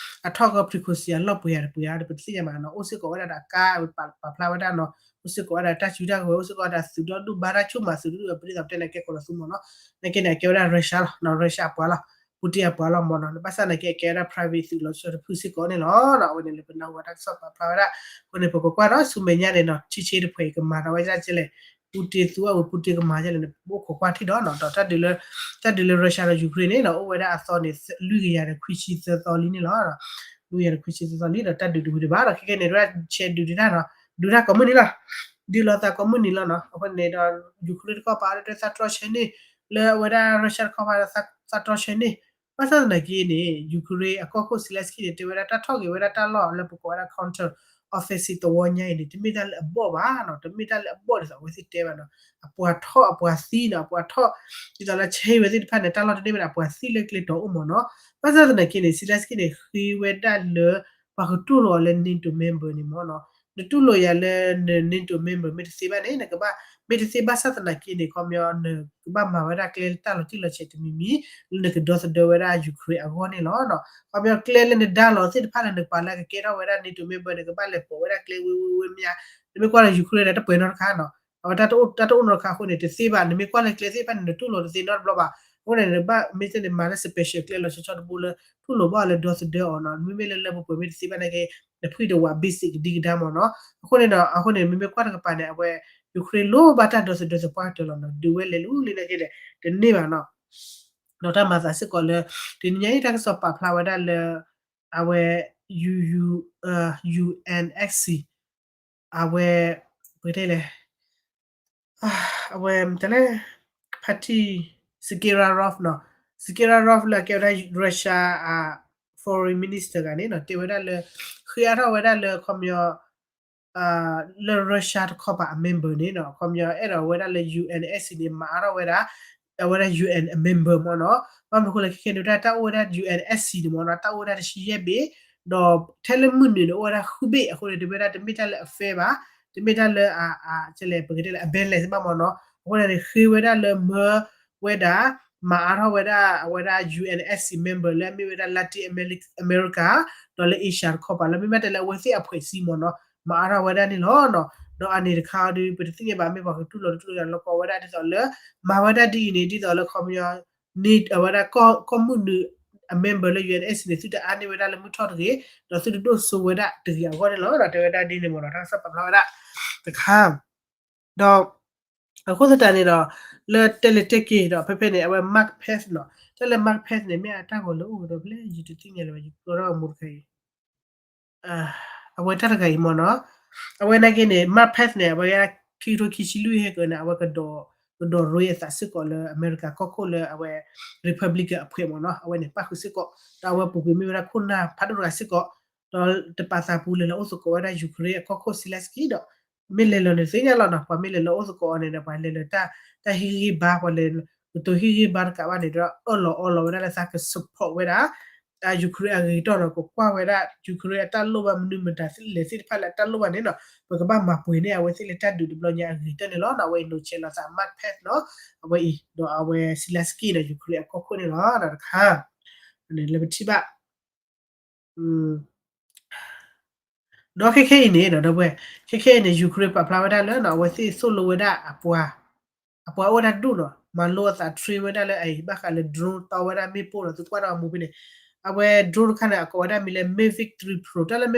အထီၣ်ကီၢ် Prigozhin အလီၢ်ပှဲၤဧါတပှဲၤဧါ ပတသ့ၣ်ညါဘၣ်နီၤ, အိၣ်စ့ၢ်ကီးဝဲဒၣ်ဒီးအကါ ပာ်ဖျါဝဲဒၣ်နီၤ, အိၣ်စ့ၢ်ကီးဝဲဒၣ်တၢ်စုတၢ်ကဝဲၤ အိၣ်စ့ၢ်ကီးဝဲဒၣ်သုးဒီဒူၣ်ဘါတၢ်ဆိၣ်မၤသုးဒူၣ် ပဒ်သိးပတဲန့ၣ် ကဲကီၤလီၤသူမ့ၢ်နီၤ, နာ်က့န့ၣ် အကဲဝဲဒၣ် Russia လီၤ, Russia အပှၤလီၤ, Putin အပှၤလီၤမ့ၢ်နီၤ, ဘၣ်ဆၣ်နာ်က့ အကဲဝဲဒၣ် private သုးလီၤဆီတဖုစ့ၢ်ကီးန့ၣ်လီၤ. အဝဲန့ၣ်လၢပနၢ်ဟူဝဲတၢ်ကစီၣ်ပာ်ဖျါဝဲဒၣ်, အဃိန့ၣ် ပကကွၢ်ဒီးဆူမဲာ်ညါန့ၣ်နီၤ ဆံဆံတဖှဲးအံၤ ကမၤထီၣ်ဝဲဒၣ်ကဲလဲၣ်, Putin သူအဝဲ Putin ကမၤကဲလဲၣ်န့ၣ် ပအိၣ်ခိးကွၢ်ထံၣ်ဒီးနီၤ, ဒီးတၢ်ဒုးလၢ တၢ်ဒုးလၢ Russia ဒီး Ukraine န့ၣ်နီၤ အိၣ်ဝဲဒၣ်အသီန့ၣ် လွံၢ်ကယၤဒီးခွံဆံသၢသီလံန့ၣ်လီၤ. လွံၢ်ကယၤဒီးခွံဆံသၢသီလံ ဒီးတၢ်ဒုးတဝံၤတဘၣ်ဒီး ခဲကဲန့ၣ် ဒ်ဆဲးဒုးဒုးတၢ်နီၤ, ဒုးတၢ်ကိးမုၢ်နံၤလီၤ, ဒုးလီၤသးကိးမုၢ်နံၤလီၤနီၤ. အဃိန့ၣ်ဒီး Ukraine တကီၢ်ပာ်အီၤတၢ်သးတြီဆၢန့ၣ် လၢအဝဲဒၣ် Russia တကီၢ်ပာ်သးတြီဆၢန့ၣ်, ဘၣ်ဆၣ်သနာ်က့န့ၣ် Ukraine အကီၢ်ခိၣ် Zelenskyy န့ၣ် တဲဝဲဒၣ်တၢ်ထီၣ်က့ၤဝဲဒၣ်တၢ်လီၢ်လၢပကိးဝဲဒၣ် counter offensive သဝီညါအံၤန့ၣ် တမ့ၢ်တၢ်လၢအဘီၣ်ဘၣ်နီၤ, တမ့ၢ်တၢ်လၢအဘီၣ်ဒ်သိးအဝဲသ့ၣ်တဲဘၣ်နီၤ, အပှၤထီၣ်အပှၤသံနီၤ, အပှၤထီၣ် ဒ်သိးလၢဆဲးဝဲသ့ၣ်တဖၣ်န့ၣ် တၢ်လီၢ်တန့ၢ်ဘၣ်ဒီး အပှၤသံလၢကျဲတီၤအိၣ်မ့ၢ်နီၤ. ဘၣ်ဆၣ်သနာ်က့န့ၣ် Zelenskyy န့ၣ် ဃ့ဝဲဒၣ်လၢ ပှၤကတူၢ်လိာ်အီၤလၢ NATO member န့ၣ်မ့ၢ်နီၤ, နတူၢ်လိာ်ယၤလၢန NATO member မ့ၢ်တသ့ဘၣ်န့ၣ် နကဘၣ် မ့ၢ်တသ့ဘၣ်ဆၣ်သနာ်က့န့ၣ် ခီပညီ နကဘၣ်မၤဝဲဒၣ်ကျဲတၢ်လီၤတံၢ်လီၤဆဲးတမံၤမံၤ လၢနကဒီသဒၢဝဲဒၣ် Ukraine အဂီၢ်န့ၣ်လီၤ. ခီပညီကျဲလၢနဒါလီၤသ့ၣ်တဖၣ်လၢနပှၤလၢကကဲထီၣ်ဝဲဒၣ် NATO member န့ၣ် ကဘၣ်လဲၤပိာ်ဝဲဒၣ်ကျဲဝ့ဝ့ဝ့မ့ၢ်ဧါ, နမ့ၢ်ကွၢ်လၢ Ukraine န့ၣ် တပှဲၤနီတခါနီၤ, အဝဲတၢ်တအိၣ်နီတခါအဃိန့ၣ် တသ့ဘၣ်, နမ့ၢ်ကွၢ်လၢကျဲသ့ၣ်တဖၣ်န့ၣ် နတူၢ်လိာ်တသ့နီတဘျီဘၣ်. အဃိန့ၣ် နဘၣ်မ့ၢ်သ့ၣ်န့ၣ် မၤလၢ special ကျဲလီၤဆီဆီတဘိလၢ တူၢ်လိာ်ဘၣ်အီၤလၢဒီသဒၢအီၤနီၤ, မ့မ့ၢ်လၢလၢပှဲၤပှဲၤမ့ၢ်တသ့ဘၣ်နာ်က့ နဖှံၣ်တဝး basic ကဒံကဒါမ့ၢ်နီၤ. အဃိန့ၣ်ဒီး အဃိန့ၣ် မ့မ့ၢ်ကွၢ်တကပၤန့ၣ် အဝဲ Ukraine လိၣ်ဘၣ်တၢ်ဒီသဒၢသပှၢ်ကတၢၢ်လီၤနီၤ, ဒုးဝဲလဲၤလၢလံနာ်က့ဒီး တန့ၢ်ဘၣ်နီၤ. ဒီးတၢ်မၤသးစ့ၢ်ကီးလၢ တနံၤညါအံၤတၢ်ကစီၣ်ပာ်ဖျါဝဲဒၣ်လၢ အဝဲ ယူ ယူ ယူ ယူ အၣ် အၣ် အၣ် စံၣ် အဝဲ ပကတဲလဲၣ် အဝဲတလဲ ဖါတံၣ် Sergey Lavrov နီၤ, Sergey Lavrov လၢအကဲဝဲဒၣ် Russia အ foreign minister တဂၤန့ၣ်နီၤ တဲဝဲဒၣ်လၢ ဃ့အါထီၣ်ဝဲဒၣ်လၢခီပညီ လၢ Russia တခီပၤအ member န့ၣ်နီၤ ခီပညီအဲၣ်ဒိးဝဲဒၣ်လၢ UNSC န့ၣ် မၤအါထီၣ်ဝဲဒၣ် အဝဲဒၣ် UN အ member မ့ၢ်နီၤ, ဘၣ်မနုၤအဃိလဲၣ် ခဲခဲန့ၣ်ဝဲဒၣ်တၢ်အိၣ်ဝဲဒၣ် UNSC န့ၣ်မ့ၢ်နီၤ တၢ်အိၣ်ဝဲဒၣ်တဆံယဲၢ်ဘ့ၣ်, ဒီးထဲလၢမုၢ်နုာ်န့ၣ် အိၣ်ဝဲဒၣ်ဃုဘ့ၣ်အဃိန့ၣ် တဝဲဒၣ်တမ့ၢ်တၢ်လၢအ fair ဘၣ်, တမ့ၢ်တၢ်လၢ လဲၣ် ပကတဲလၢအ balance ဘၣ်မ့ၢ်နီၤ, အဃိန့ၣ် ဃ့ဝဲဒၣ်လၢမၢဝဲဒၣ် မၤအါထီၣ်ဝဲဒၣ် အဝဲဒၣ် UNSC member လၢအမ့ၢ်ဝဲဒၣ် Latin America ဒီးလၢ Asia တခီပၤလၢမ့ၢ်ဘၣ်တဲလၢအဝဲသ့ၣ်အ ဖွဲ့စည်း မ့ၢ်နီၤ မၤအါထီၣ်ဝဲဒၣ်န့ၣ်လီၤနီၤ, ဒီးအန့ၣ်တခါအံၤဒီး ပတသ့ၣ်ညါဘၣ် မ့ၢ်ပှၤကတူၢ်လိာ်တတူၢ်လိာ်လီၤကီဝဲဒၣ်ဒ်သိးလၢ မၤဝဲဒၣ်ဒ်အံၤန့ၣ် ဒ်သိးလၢခီပညီ န့ၣ် အဝဲဒၣ်ကီၢ်မုၢ်နုာ်အ member လၢ UNSC န့ၣ် သုတအါန့ၢ်ဝဲဒၣ်လၢမုၢ်ထီၣ်တဂ့ၤ, ဒီးသုတဒိၣ်စိဝဲဒၣ်တဂ့ၤအဂီၢ်န့ၣ်လီၤ, ဒီးတဲဝဲဒၣ်ဒ်န့ၣ်မ့ၢ်နီၤ တၢ်ကစီၣ်ပာ်ဖျါဝဲဒၣ်တခါ, ဒီး အဃိသတးန့ၣ်ဒီး လၢတဲလဲၤတဲက့ၤဒီးဖဲဖဲန့ၣ် အဝဲ Mark Pence နီၤ, တၢ်လၢ Mark Pence န့ၣ် မ့ၢ်အတၢ်ဂီၤလၢအိၣ်ကဒီးဖဲလဲၣ် ယတသ့ၣ်ညါလၢၤဘၣ် ယကျိထီၣ်အမူတခါအံၤ အဝဲတၢ်တဂၤအံၤမ့ၢ်နီၤ, အဝဲနာ်က့န့ၣ် Mark Pence န့ၣ် အဝဲခံကထိခံဆံလွံၢ်ဟဲက့ၤန့ၣ် အဝဲ ကဒိးရ့အသးစ့ၢ်ကီးလၢ အမဲရကၤကီၢ်ခိၣ်လၢအဝဲ Republican အ ဖွဲ့ မ့ၢ်နီၤ, အဝဲန့ၣ် ပၣ်ဃုာ်စ့ၢ်ကီး, ဒီးအဝဲပူၤကွံာ်မ့ၢ်ဝဲဒၣ်ခိၣ်နၢ်ဖးဒိၣ်တဂၤစ့ၢ်ကီး, ဒီးတပာ်သးပူၤလဲၤလီၤအိၣ်သကိးဝဲဒၣ် Ukraine အကီၢ်ခိၣ် Zelensky ဒီး မ့ၢ်လဲၤလီၤန့ၣ်သ့ၣ်ညါလီၤနီၤ, ပှၤမ့ၢ်လဲၤလီၤအိၣ်သကိးအီၤန့ၣ်ဒီး ပှၤလဲၤလၢတၢ်ဟ့ၣ်ဂံၢ်ဟ့ၣ်ဘါ ပှၤလဲၤ ကတိၤဟ့ၣ်ဂံၢ်ဟ့ၣ်ဘါတကးဘၣ်န့ၣ်ဒီး အၢၣ်လီၤအီလီၤဝဲဒၣ်လၢသးက support ဝဲဒၣ် Ukraine အဂ့ၤကတၢၢ်နီၤ, ကကွၢ်ဝဲဒၣ် Ukraine အတၢ်လိၣ်ဘၣ် မနုၤမတၤလဲၣ်သ့ၣ်တဖၣ်လၢအတၢ်လိၣ်ဘၣ်န့ၣ်နီၤ, ပကဘၣ်မၤပှဲၤန့ၢ်အဝဲသ့ၣ်လၢတၢ်ဒုးတဘျီညါအဂ့ၤကတၢၢ်န့ၣ်လီၤနီၤ, အဝဲအံၤ နီၤဆဲးလီၤသး Mark Pence နီၤ, အဝဲအံၤ ဒီးအဝဲ Zelensky နီၤ Ukraine အကီၢ်ခိၣ်န့ၣ်လီၤ, ဒီးတခါ လၢပထံၣ်ဘၣ် ဒီးခဲခဲအံၤန့ၣ်ဒီး ဒီပုၢ်ဝဲၢ် ခဲခဲအံၤန့ၣ် Ukraine ပာ်ဖျါဝဲဒၣ်လၢနီၤ အဝဲသ့ၣ်သိၣ်လိဝဲဒၣ်အပှၤ, အပှၤအိၣ်ဝဲဒၣ်ဒူၣ်နီၤ မၤလိအသး train ဝဲဒၣ်လၢအအံၤ ဘၣ်ဃးလၢ drone တီဝဲဒၣ်မ့ၣ်ပိၢ်ဒီး သုကွၢ်ဒီးအမူဖဲန့ၣ်, အဝဲ drone တခါန့ၣ် အကိးဝဲဒၣ်မံၤလၢ Mavic three Pro တၢ်လၢ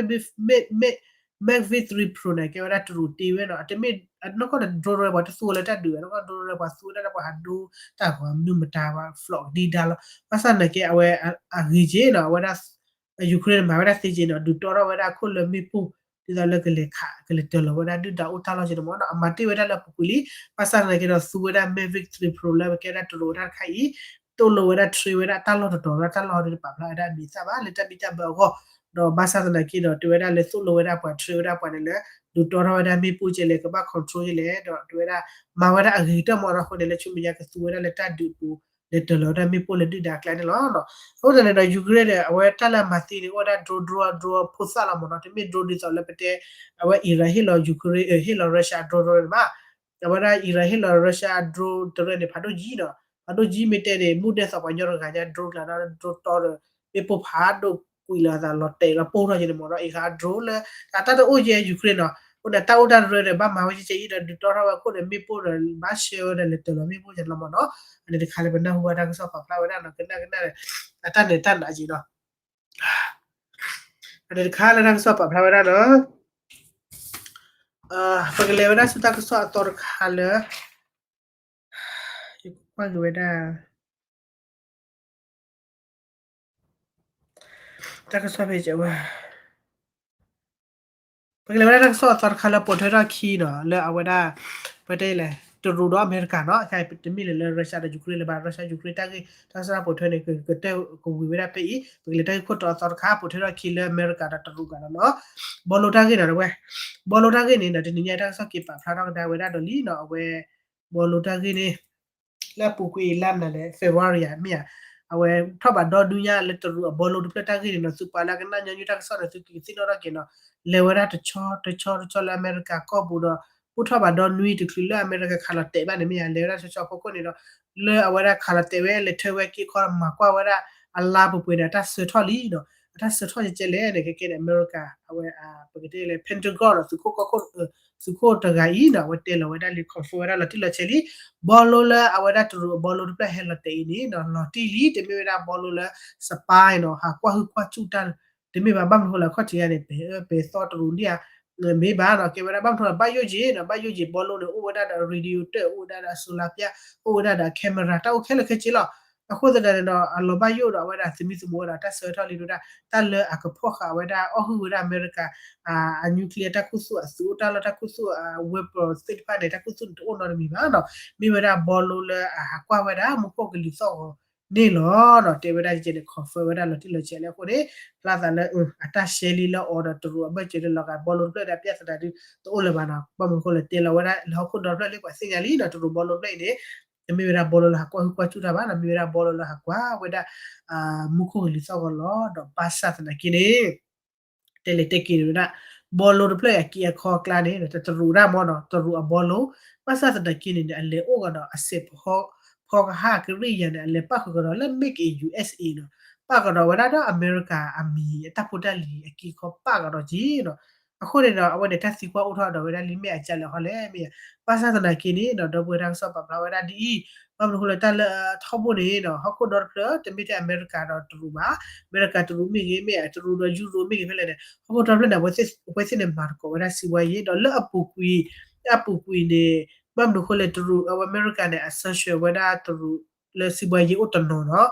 Mavic three Pro န့ၣ် ကဲဝဲဒၣ်တရူးတ့ဝဲနီၤ, တမ့ၢ် နီၢ်ကီၢ်န့ၣ် drone ပှၤတသူဝဲလၢတၢ်ဒုးဘၣ်, နီၢ်ကီၢ် drone ပှၤသူဝဲဒၣ်လၢပှၤဟးဒိတၢ်ဂီၤမနုၤမတၤ ပှၤ flop ဒံးဒါလီၤ, ဘၣ်ဆၣ်သနာ်က့ အဝဲအဂ့ၤက့နီၤ အဝဲဒၣ် Ukraine န့ၣ် မၤဝဲဒၣ်သ့က့နီၤ ဒုးတီထီၣ်ဝဲဒၣ်ခိၣ်လၢမ့ၣ်ပိၢ် ဒ်သိးလၢကလဲၤခး ကလဲၤတၢၤလီၤဝဲဒၣ်ဒုၣ်ဒါအိၣ်တၢ်လီၢ်က့န့ၣ်မ့ၢ်နီၤ, အမၤတ့ၢ်ဝဲဒၣ်လၢအပူၤကွံာ်လံ, ဘၣ်ဆၣ်သနာ်က့ဒီး သူဝဲဒၣ် Mavic three Pro လၢအကဲဝဲဒၣ်တရူးတၢ်တခါအံၤ သိၣ်လိဝဲဒၣ် train ဝဲဒၣ်တၢ်လီၢ်တတီၤ တၢ်လီၢ်ဒ်တပာ်ဖျါဝဲဒၣ်အမံၤအသၣ်ဘၣ် လၢတၢ်ဘံၣ်တၢ်ဘၢအဂီၢ်, ဒီးဘၣ်ဆၣ်သနာ်က့ဒီး တဲဝဲဒၣ်လၢသိၣ်လိဝဲဒၣ်ပှၤ train ဝဲဒၣ်ပှၤန့ၣ်လၢ ဒုးတီထီၣ်ဝဲဒၣ်မ့ၣ်ပိၢ်ကဲလဲၣ် ကဘၣ် control ကဲလဲၣ် ဒီးတဲဝဲဒၣ် မၤဝဲဒၣ်အဂ့ၤကတၢၢ်မ့ၢ်နီၤ, အဃိန့ၣ် လၢဆူမဲာ်ညါကသူဝဲဒၣ်လၢတၢ်ဒုးအပူၤ လဲၤတၢၤလီၤဝဲဒၣ်မ့ၣ်ပိၢ်လၢဒုၣ်ဒါအကျါန့ၣ်လီၤ. အဃိသတးန့ၣ်ဒီး Ukraine န့ၣ် အဝဲတၢ်လၢအမၤသ့န့ၣ် အိၣ်ဝဲဒၣ် drone drone drone ဖိသၣ်လီၤမ့ၢ်နီၤ, တမ့ၢ် drone ဒ်သိးလၢပတဲ အဝဲ Iran ဟ့ၣ်လီၤ Ukraine ဟ့ၣ်လီၤ Russia drone drone န့ၣ်ဘၣ်, အဝဲဒၣ် Iran ဟ့ၣ်လီၤ Russia drone တရၢန့ၣ် ဖးဒိၣ်ယံၤနီၤ, ဖးဒိၣ်ယံၤမ့ၢ်တဲန့ၣ် မူဒဲသိးပှၤကညီတဂၤညါ drone ကျါနီၤ drone တီဒီး မ့ၣ်ပိၢ်ဖးဒိၣ်ကွံာ်လီၤအသးလီၤတဲာ်လီၤပိၢ်ထီၣ်က့န့ၣ်မ့ၢ်နီၤ, အံၤဃါ drone လၢ အတၢ်တအိၣ်ယဲ Ukraine နီၤ, အဃိန့ၣ် တၢ်အိၣ်တၢ်ရၢန့ၣ် ဘၣ်မၤဝဲကဲကဲအံၤဒီး ဒုးတီထီၣ်ဝဲခိၣ်န့ၣ် မ့ၣ်ပိၢ်ဒီး ဘၣ်ဆှၢဝဲဒီးလဲၤတၢၤလီၤမ့ၣ်ပိၢ်ကဲလီၤမ့ၢ်နီၤ, အန့ၣ်တခါလၢပနၢ်ဟူဘၣ်တၢ်ကစီၣ်ပာ်ဖျါဝဲဒၣ်နီၤ ကနၣ်ကနၣ်န့ၣ် အတၢ်န့ၣ်တၢ်နာ်က့ၤနီၤ, အန့ၣ်တခါလၢတၢ်ကစီၣ်ပာ်ဖျါဝဲဒၣ်နီၤ ပကလဲၤဝဲဒၣ်ဆူတၢ်ကစီၣ်အသီတခါလၢ ယကွၢ်က့ၤဝဲဒၣ် တၢ်ကစီၣ်ဖဲကဝဲ ပကလဲၤဝဲဒၣ်တၢ်ကစီၣ်အသီတခါလၢပိာ်ထွဲထီၣ်ခံနီၤ လၢအဝဲဒၣ် ပတဲလဲၣ် တရူးဒီးအမဲရကၤနီၤ, တမ့ၢ်လၢ Russia ဒီး Ukraine လၢၤဘၣ်, Russia Ukraine တၢ်ဂ့ၢ် တၢ်ကစီၣ်ပိာ်ထွဲန့ၣ် ကတၢၢ်ကဝံၤဝဲဒၣ်ဖဲအံၤ, ပကလဲၤတၢ်ဂ့ၢ်ခိၣ်တီအသီတခါ ပိာ်ထွဲထီၣ်ခံလၢအမဲရကၤဒီးတရူးဂၤနီၤ, ဘီလိတၢ်ဂ့ၢ်နီၤ တဝဲ ဘီလိတၢ်ဂ့ၢ်န့ၣ်နီၤ တနံၤညါတၢ်ကစီၣ်က့ၤပာ်ဖျါထီၣ်ကဒါဝဲဒၣ်ဒီးလံနီၤ, အဝဲ ဘီလိတၢ်ဂ့ၢ်န့ၣ် လၢအပူၤကွံာ်အံၤလါမနုၤလဲၣ် February ဧါ မ့ၢ်ဧါ, အဝဲထီၣ်ဘးဒီနွံညါလၢတရူးအဘီလိတဖျၢၣ်တၢ်ဂ့ၢ်န့ၣ်နီၤ, သုပှၤလၢအကနၣ်ညီနုၢ်တၢ်ကစီၣ်န့ၣ် သုကသ့ၣ်နီၣ်ထီၣ်က့ၤနီၤ, လဲၤဝဲဒၣ်တဆီတဆီတဆီလၢအမဲရကၤကီၢ်ပူၤဒီး အိၣ်ထီၣ်ဘးဒီနွံတချုးလၢအမဲရကၤခးလီၤတဲာ်ဘၣ်န့ၣ်မ့ၢ်ဧါ, လဲၤဝဲဒၣ်တဆီတဆီအဖီခိၣ်န့ၣ်ဒီး လၢအဝဲဒၣ်ခးလီၤတဲာ်ဝဲ လဲၤထၢဝဲက့ၤခီ မၤကွၢ်ဝဲဒၣ်အလါပှဲၤပှဲၤန့ၣ် အတၢ်ဆၢထီၣ်လံနီၤ, အတၢ်ဆၢထီၣ်ကဲကဲလဲၣ်န့ၣ် ကဲကဲန့ၣ် အမဲရကၤ အဝဲ ပကတဲလဲၣ် Pentagon နီၤ သုးခိၣ်ကီၢ်ခိၣ် သုးခိၣ်တဂၤအံၤနီၤ အဝဲတဲလီၤဝဲဒၣ်လံ confirm ဝဲဒၣ်လီၤတံၢ်လီၤဆဲးလံ, ဘီလိလၢအဝဲဒၣ်တရူးအဘီလိတဖျၢၣ်ဟဲလီၤတဲာ်အံၤန့ၣ်နီၤ လီၤတံၢ်လံ, တမ့ၢ်ဝဲဒၣ်ဘီလိလၢ spy နီၤ ဟးကွၢ်ဟုၣ်ကွၢ်စူၣ်တၢ် တမ့ၢ်ဘၣ်, ဘၣ်မနုၤဃိလဲၣ် အခီၣ်ထံးယါန့ၣ် ပ ပသီတရူးဒံးဧါ, မ့ၢ်ဘၣ်နီၤ ကဲဝဲဒၣ် ဘၣ်မနုၤဃိလဲၣ် ဘၣ်ယိၣ်က့ၤနီၤ ဘၣ်ယိၣ်က့ၤ ဘီလိန့ၣ် အိၣ်ဝဲဒၣ်ဒီး radio တၢၣ် အိၣ်ဝဲဒၣ်ဒီး solar ပျၢ် အိၣ်ဝဲဒၣ်ဒီး camera တၢ်အိၣ်ခဲလၢာ်ခဲဆ့လီၤ. အဃိသတးန့ၣ်ဒီး အလီၤဘၣ်ယိၣ်ဒီးအဝဲဒၣ်သမံသမိးဝဲဒီးတၢ်ဆၢကတီၢ်လံဝဲဒၣ် တၢ်လၢအကဖီၣ်ဃာ်ဝဲဒၣ် အီၣ်ဟုၣ်ဝဲဒၣ်အမဲရကၤ အ nuclear တၢ်ခူသူၣ်အသုးအိၣ်တၢ်လီၢ်တၢ်ခူသူၣ်အ weapon သ့ၣ်တဖၣ်န့ၣ် တၢ်ခူသူၣ်န့ၣ်တအိၣ်နီတမံၤဘၣ်နီၤ. မ့ၢ်ဝဲဒၣ်ဘီလိလၢအဟးကွၢ်ဝဲဒၣ်မူခိၣ်ကလံၤသီၣ်ဂီၤန့ၣ်လီၤနီၤ. တဲဝဲဒၣ်ယဲန့ၣ် confirm ဝဲဒၣ်လီၤတံၢ်လီၤဆဲးလၢအဃိန့ၣ် ဖျါသးလၢ အတၢ်ရှဲလံလၢအီၤဒီးတရူးအဘၢၣ်စၢၤလၢလီၤဂာ်ဘီလိတဖျၢၣ်ဒီးအပြဿနာဒုးတအိၣ်လၢၤဘၣ်နီၤ. ဘၣ်မနုၤအဃိလဲၣ် တဲလီၤဝဲဒၣ်လၢဟီၣ်ခိၣ်ဒီတဖျၢၣ်လၢပှၤသ့ၣ်ညါလံနီၤ တရူးဘီလိတဖျၢၣ်အံၤန့ၣ် တမ့ၢ်ဝဲဒၣ်ဘီလိလၢဟးကွၢ်ဟုၣ်ကွၢ်စူၣ်တၢ်ဘၣ်နီၤ မ့ၢ်ဝဲဒၣ်ဘီလိလၢဟးကွၢ်ဝဲဒၣ် မူခိၣ်ကလံၤသီၣ်ဂီၤလီၤ. ဒီးဘၣ်ဆၣ်သနာ်က့န့ၣ် တဲလဲၤတဲက့ၤဝဲဒၣ် ဘီလိတဖျၢၣ်အံၤအက့အခီအကျါန့ၣ် တရူးဒၣ်မ့ၢ်နီၤ တရူးအဘီလိ ဘၣ်ဆၣ်သနာ်က့န့ၣ်န့ၣ် အလဲၤအိၣ်ကဒီးအစဲးဖီကဟၣ်ကရံၣ်ယါန့ၣ် အလဲၤပၣ်ဃုာ်ကဒီးလၢ Make in U S A နီၤ ပၣ်ကဒီးဝဲဒၣ်ဒီးအမဲရကၤအမံၤအတၢ်ဖိတၢ်လံၤအက့အခီပၣ်ကဒီးက့နီၤ. အဃိန့ၣ်ဒီး အဝဲန့ၣ်တၢ်သံကွၢ်အိၣ်ထီၣ်ဒီးဝဲဒၣ်လံမ့ၢ်အကၢ်လဲၣ်ဟီလဲၣ်မ့ၢ်ဧါ. ဘၣ်ဆၣ်သနာ်က့န့ၣ်ဒီး ဒီပုၢ်ဝဲၢ်တၢ်ကစီၣ်ပာ်ဖျါဝဲဒၣ်ဒ်အံၤ ဘၣ်မနုၤအဃိလၢတၢ်လၢထီဘိန့ၣ်ဒီး ဟီၣ်ခိၣ်ဒီတဖျၢၣ် တမ့ၢ်ထဲအမဲရကၤဒီးတရူးဘၣ်, အမဲရကၤတရူးမ့ၢ်ဂ့ၤ မ့ၢ်အတရူးဒီးယူရိၤမ့ၢ်ဂ့ၤဖဲလဲၣ်န့ၣ် ဟီၣ်ခိၣ်ဒီတဖျၢၣ်န့ၣ် အဝဲသ့ၣ်န့ၣ်မၤသကိးဝဲဒၣ်စံးဘှါယ့ ဒီးလၢအပူၤကွံာ် အပူၤကွံာ်န့ၣ် ဘၣ်မနုၤအဃိလဲၣ် တရူး အဝဲအမဲရကၤန့ၣ် အ sanction ဝဲဒၣ်တရူးလၢစံးဘှါယ့အိၣ်တနီၤနီၤ,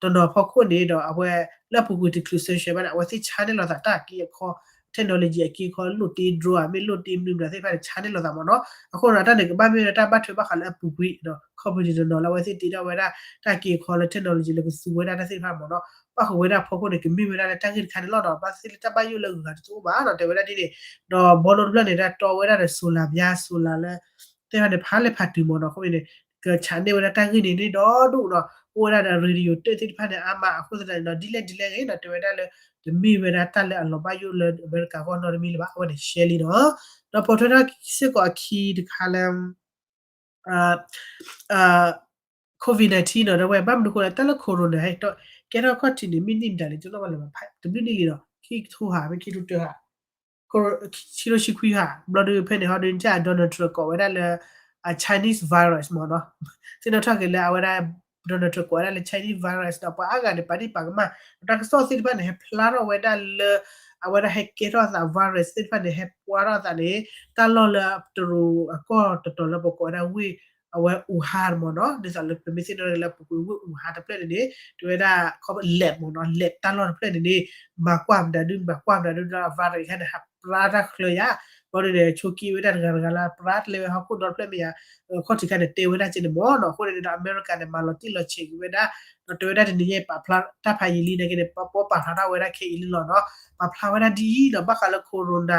တနီၤအဖီခိၣ်န့ၣ်ဒီး အဝဲလၢအပူၤကွံာ်တချုး sanction ဘၣ်န့ၣ် အဝဲသ့ၣ်ဆါန့ၢ်လိာ်သးတၢ်က့အခီ technology အက့အခီ လိၣ်တ့ drone မ့ၢ်လိၣ်တ့မနုၤမနုၤသ့ၣ်တဖၣ်န့ၣ် ဆါန့ၢ်လိာ်သးမ့ၢ်နီၤ. အဃိဒီးတၢ်န့ၣ်ကဘၣ်မ့ၢ်ဝဲတၢ်ဘၣ်ထွဲဘၣ်ဃးလၢအပူၤကွံာ်ဒီး company တနီၤလၢအဝဲသ့ၣ်တ့ထီၣ်ဝဲဒၣ် တၢ်က့အခီလၢ technology လၢကသူဝဲဒၣ်တၢ်သ့ၣ်တဖၣ်မ့ၢ်နီၤ. ပၣ်ဃုာ်ဝဲဒၣ်အဖီခိၣ်န့ၣ် ကမ့ၢ်ဝဲဒၣ်လၢတၢ်ဂ့ၢ်တခါန့ၣ်လီၤဒီး ဘၣ်သ့ၣ်လၢတၢ်ဘၣ်ယိၣ်လၢအဂုၤအဂၤတအိၣ်ဘၣ်နီၤ တဲဝဲဒၣ်ဒ်န့ၣ်, ဒီးဘီလိတဖျၢၣ်န့ၣ် တၢ်တီဝဲဒၣ်ဒီး solar ပၠါ solar လၢ သ့ၣ်တဖၣ်န့ၣ် ဖးလဲၢ်ဖးတုၤမ့ၢ်နီၤ အဃိန့ၣ် ကဆးန့ၢ်ဝဲဒၣ်တၢ်ဂ့ၢ်န့ၣ်န့ၣ်ဒီဒူၣ်နီၤ အိၣ်ဝဲဒၣ်ဒီး radio တၢၢ်သ့ၣ်တဖၣ်န့ၣ် အါမးအဃိသတးန့ၣ်ဒီး ဒ်လဲၣ်ဒ်လဲၣ်ဂ့ၤနီၤ တဲဝဲဒၣ်လၢ တမ့ၢ်ဝဲဒၣ်တၢ်လၢအလီၤဘၣ်ယိၣ်လၢအမဲရကၤအဂီၢ်နီတမံၤလၢၤဘၣ် အဝဲန့ၣ်ရှဲလံနီၤ. ဒီးပိာ်ထွဲထီၣ်စ့ၢ်ကီးအခံတခါလၢ COVID nineteen နီၤ ဒီးဝဲဘၣ်မနုၤအဃိလဲၣ် တၢ်လၢ corona ဟဲကဲထီၣ်ခီၣ်ထံးန့ၣ် မ့ၢ်နံၣ်မတၤလဲၣ် တနီၣ်ဘၣ်လၢၤဘၣ် တဘျုးနံၣ်လံဒီး ခံကထိဟး မ့ၢ်ခံကထိတၢဟး ခံကထိဆံခွံဟး ဘျီဒုးဖဲန့ၣ် ဟီဒုး Donald Trump ကိးဝဲဒၣ်လၢ Chinese virus မ့ၢ်နီၤ သ့ၣ်နီၣ်ထီၣ်က့ၤလၢအဝဲဒၣ် Donald Trump ကိးဝဲဒၣ်လၢ Chinese virus ဒီးပှၤအါဂၤန့ၣ် ပာ်ဒံၣ်ပာ်ကမၣ် ဒီးတၢ်ကစီၣ်သ့ၣ်တဖၣ်န့ၣ် ဟဲဖျါထီၣ်ဝဲဒၣ်လၢ အဝဲဒၣ်ဟဲကဲထီၣ်အသး virus သ့ၣ်တဖၣ်န့ၣ် ဟဲပှၤထီၣ်အသးန့ၣ် တၢ်လီၢ်လၢတရူးအကီၢ်တတီၤလၢပကိးဝဲဒၣ်ဝ့ၢ် အဝဲ Wuhan မ့ၢ်နီၤ ဒ်သိးလၢပမ့ၢ်သ့ၣ်နီၣ်လၢပူၤကွံာ်ဝ့ၢ် Wuhan တဖျၢၣ်န့ၣ်န့ၣ် တဲဝဲဒၣ် ခီ lab မ့ၢ်နီၤ lab တၢ်လီၢ်တဖျၢၣ်န့ၣ်န့ၣ် မၤကွၢ်မတၤဒု မၤကွၢ်မတၤဒုဒီး virus ခါန့ၣ် ဟးပှၤတၢ်ချၢယါ ဘျီဒုန့ၣ် ဆိက့ဝဲဒၣ်တဂၤတဂၤလၢ ပှၤတလဲဝဲဟီၣ်ခိၣ်ဒီတဖျၢၣ်မ့ၢ်ယါ ခီၣ်ထံးခါန့ၣ် တဲဝဲဒၣ်က့န့ၣ်မ့ၢ်နီၤ အဃိန့ၣ်ဒီး အမဲရကၤန့ၣ် မၤလီၤတံၢ်လီၤဆဲးက့ၤဝဲဒၣ် ဒီးတဲဝဲဒၣ်တနံၤညါအံၤ ပာ်ဖျါတၢ်ဖးယံာ်လံနာ်က့န့ၣ် ပပာ်ဖျါထီၣ်ဝဲဒၣ်ခဲအံၤလံလီၤနီၤ ပာ်ဖျါဝဲဒၣ်ဒ်အံၤဒီး ဘၣ်ဃးလၢ corona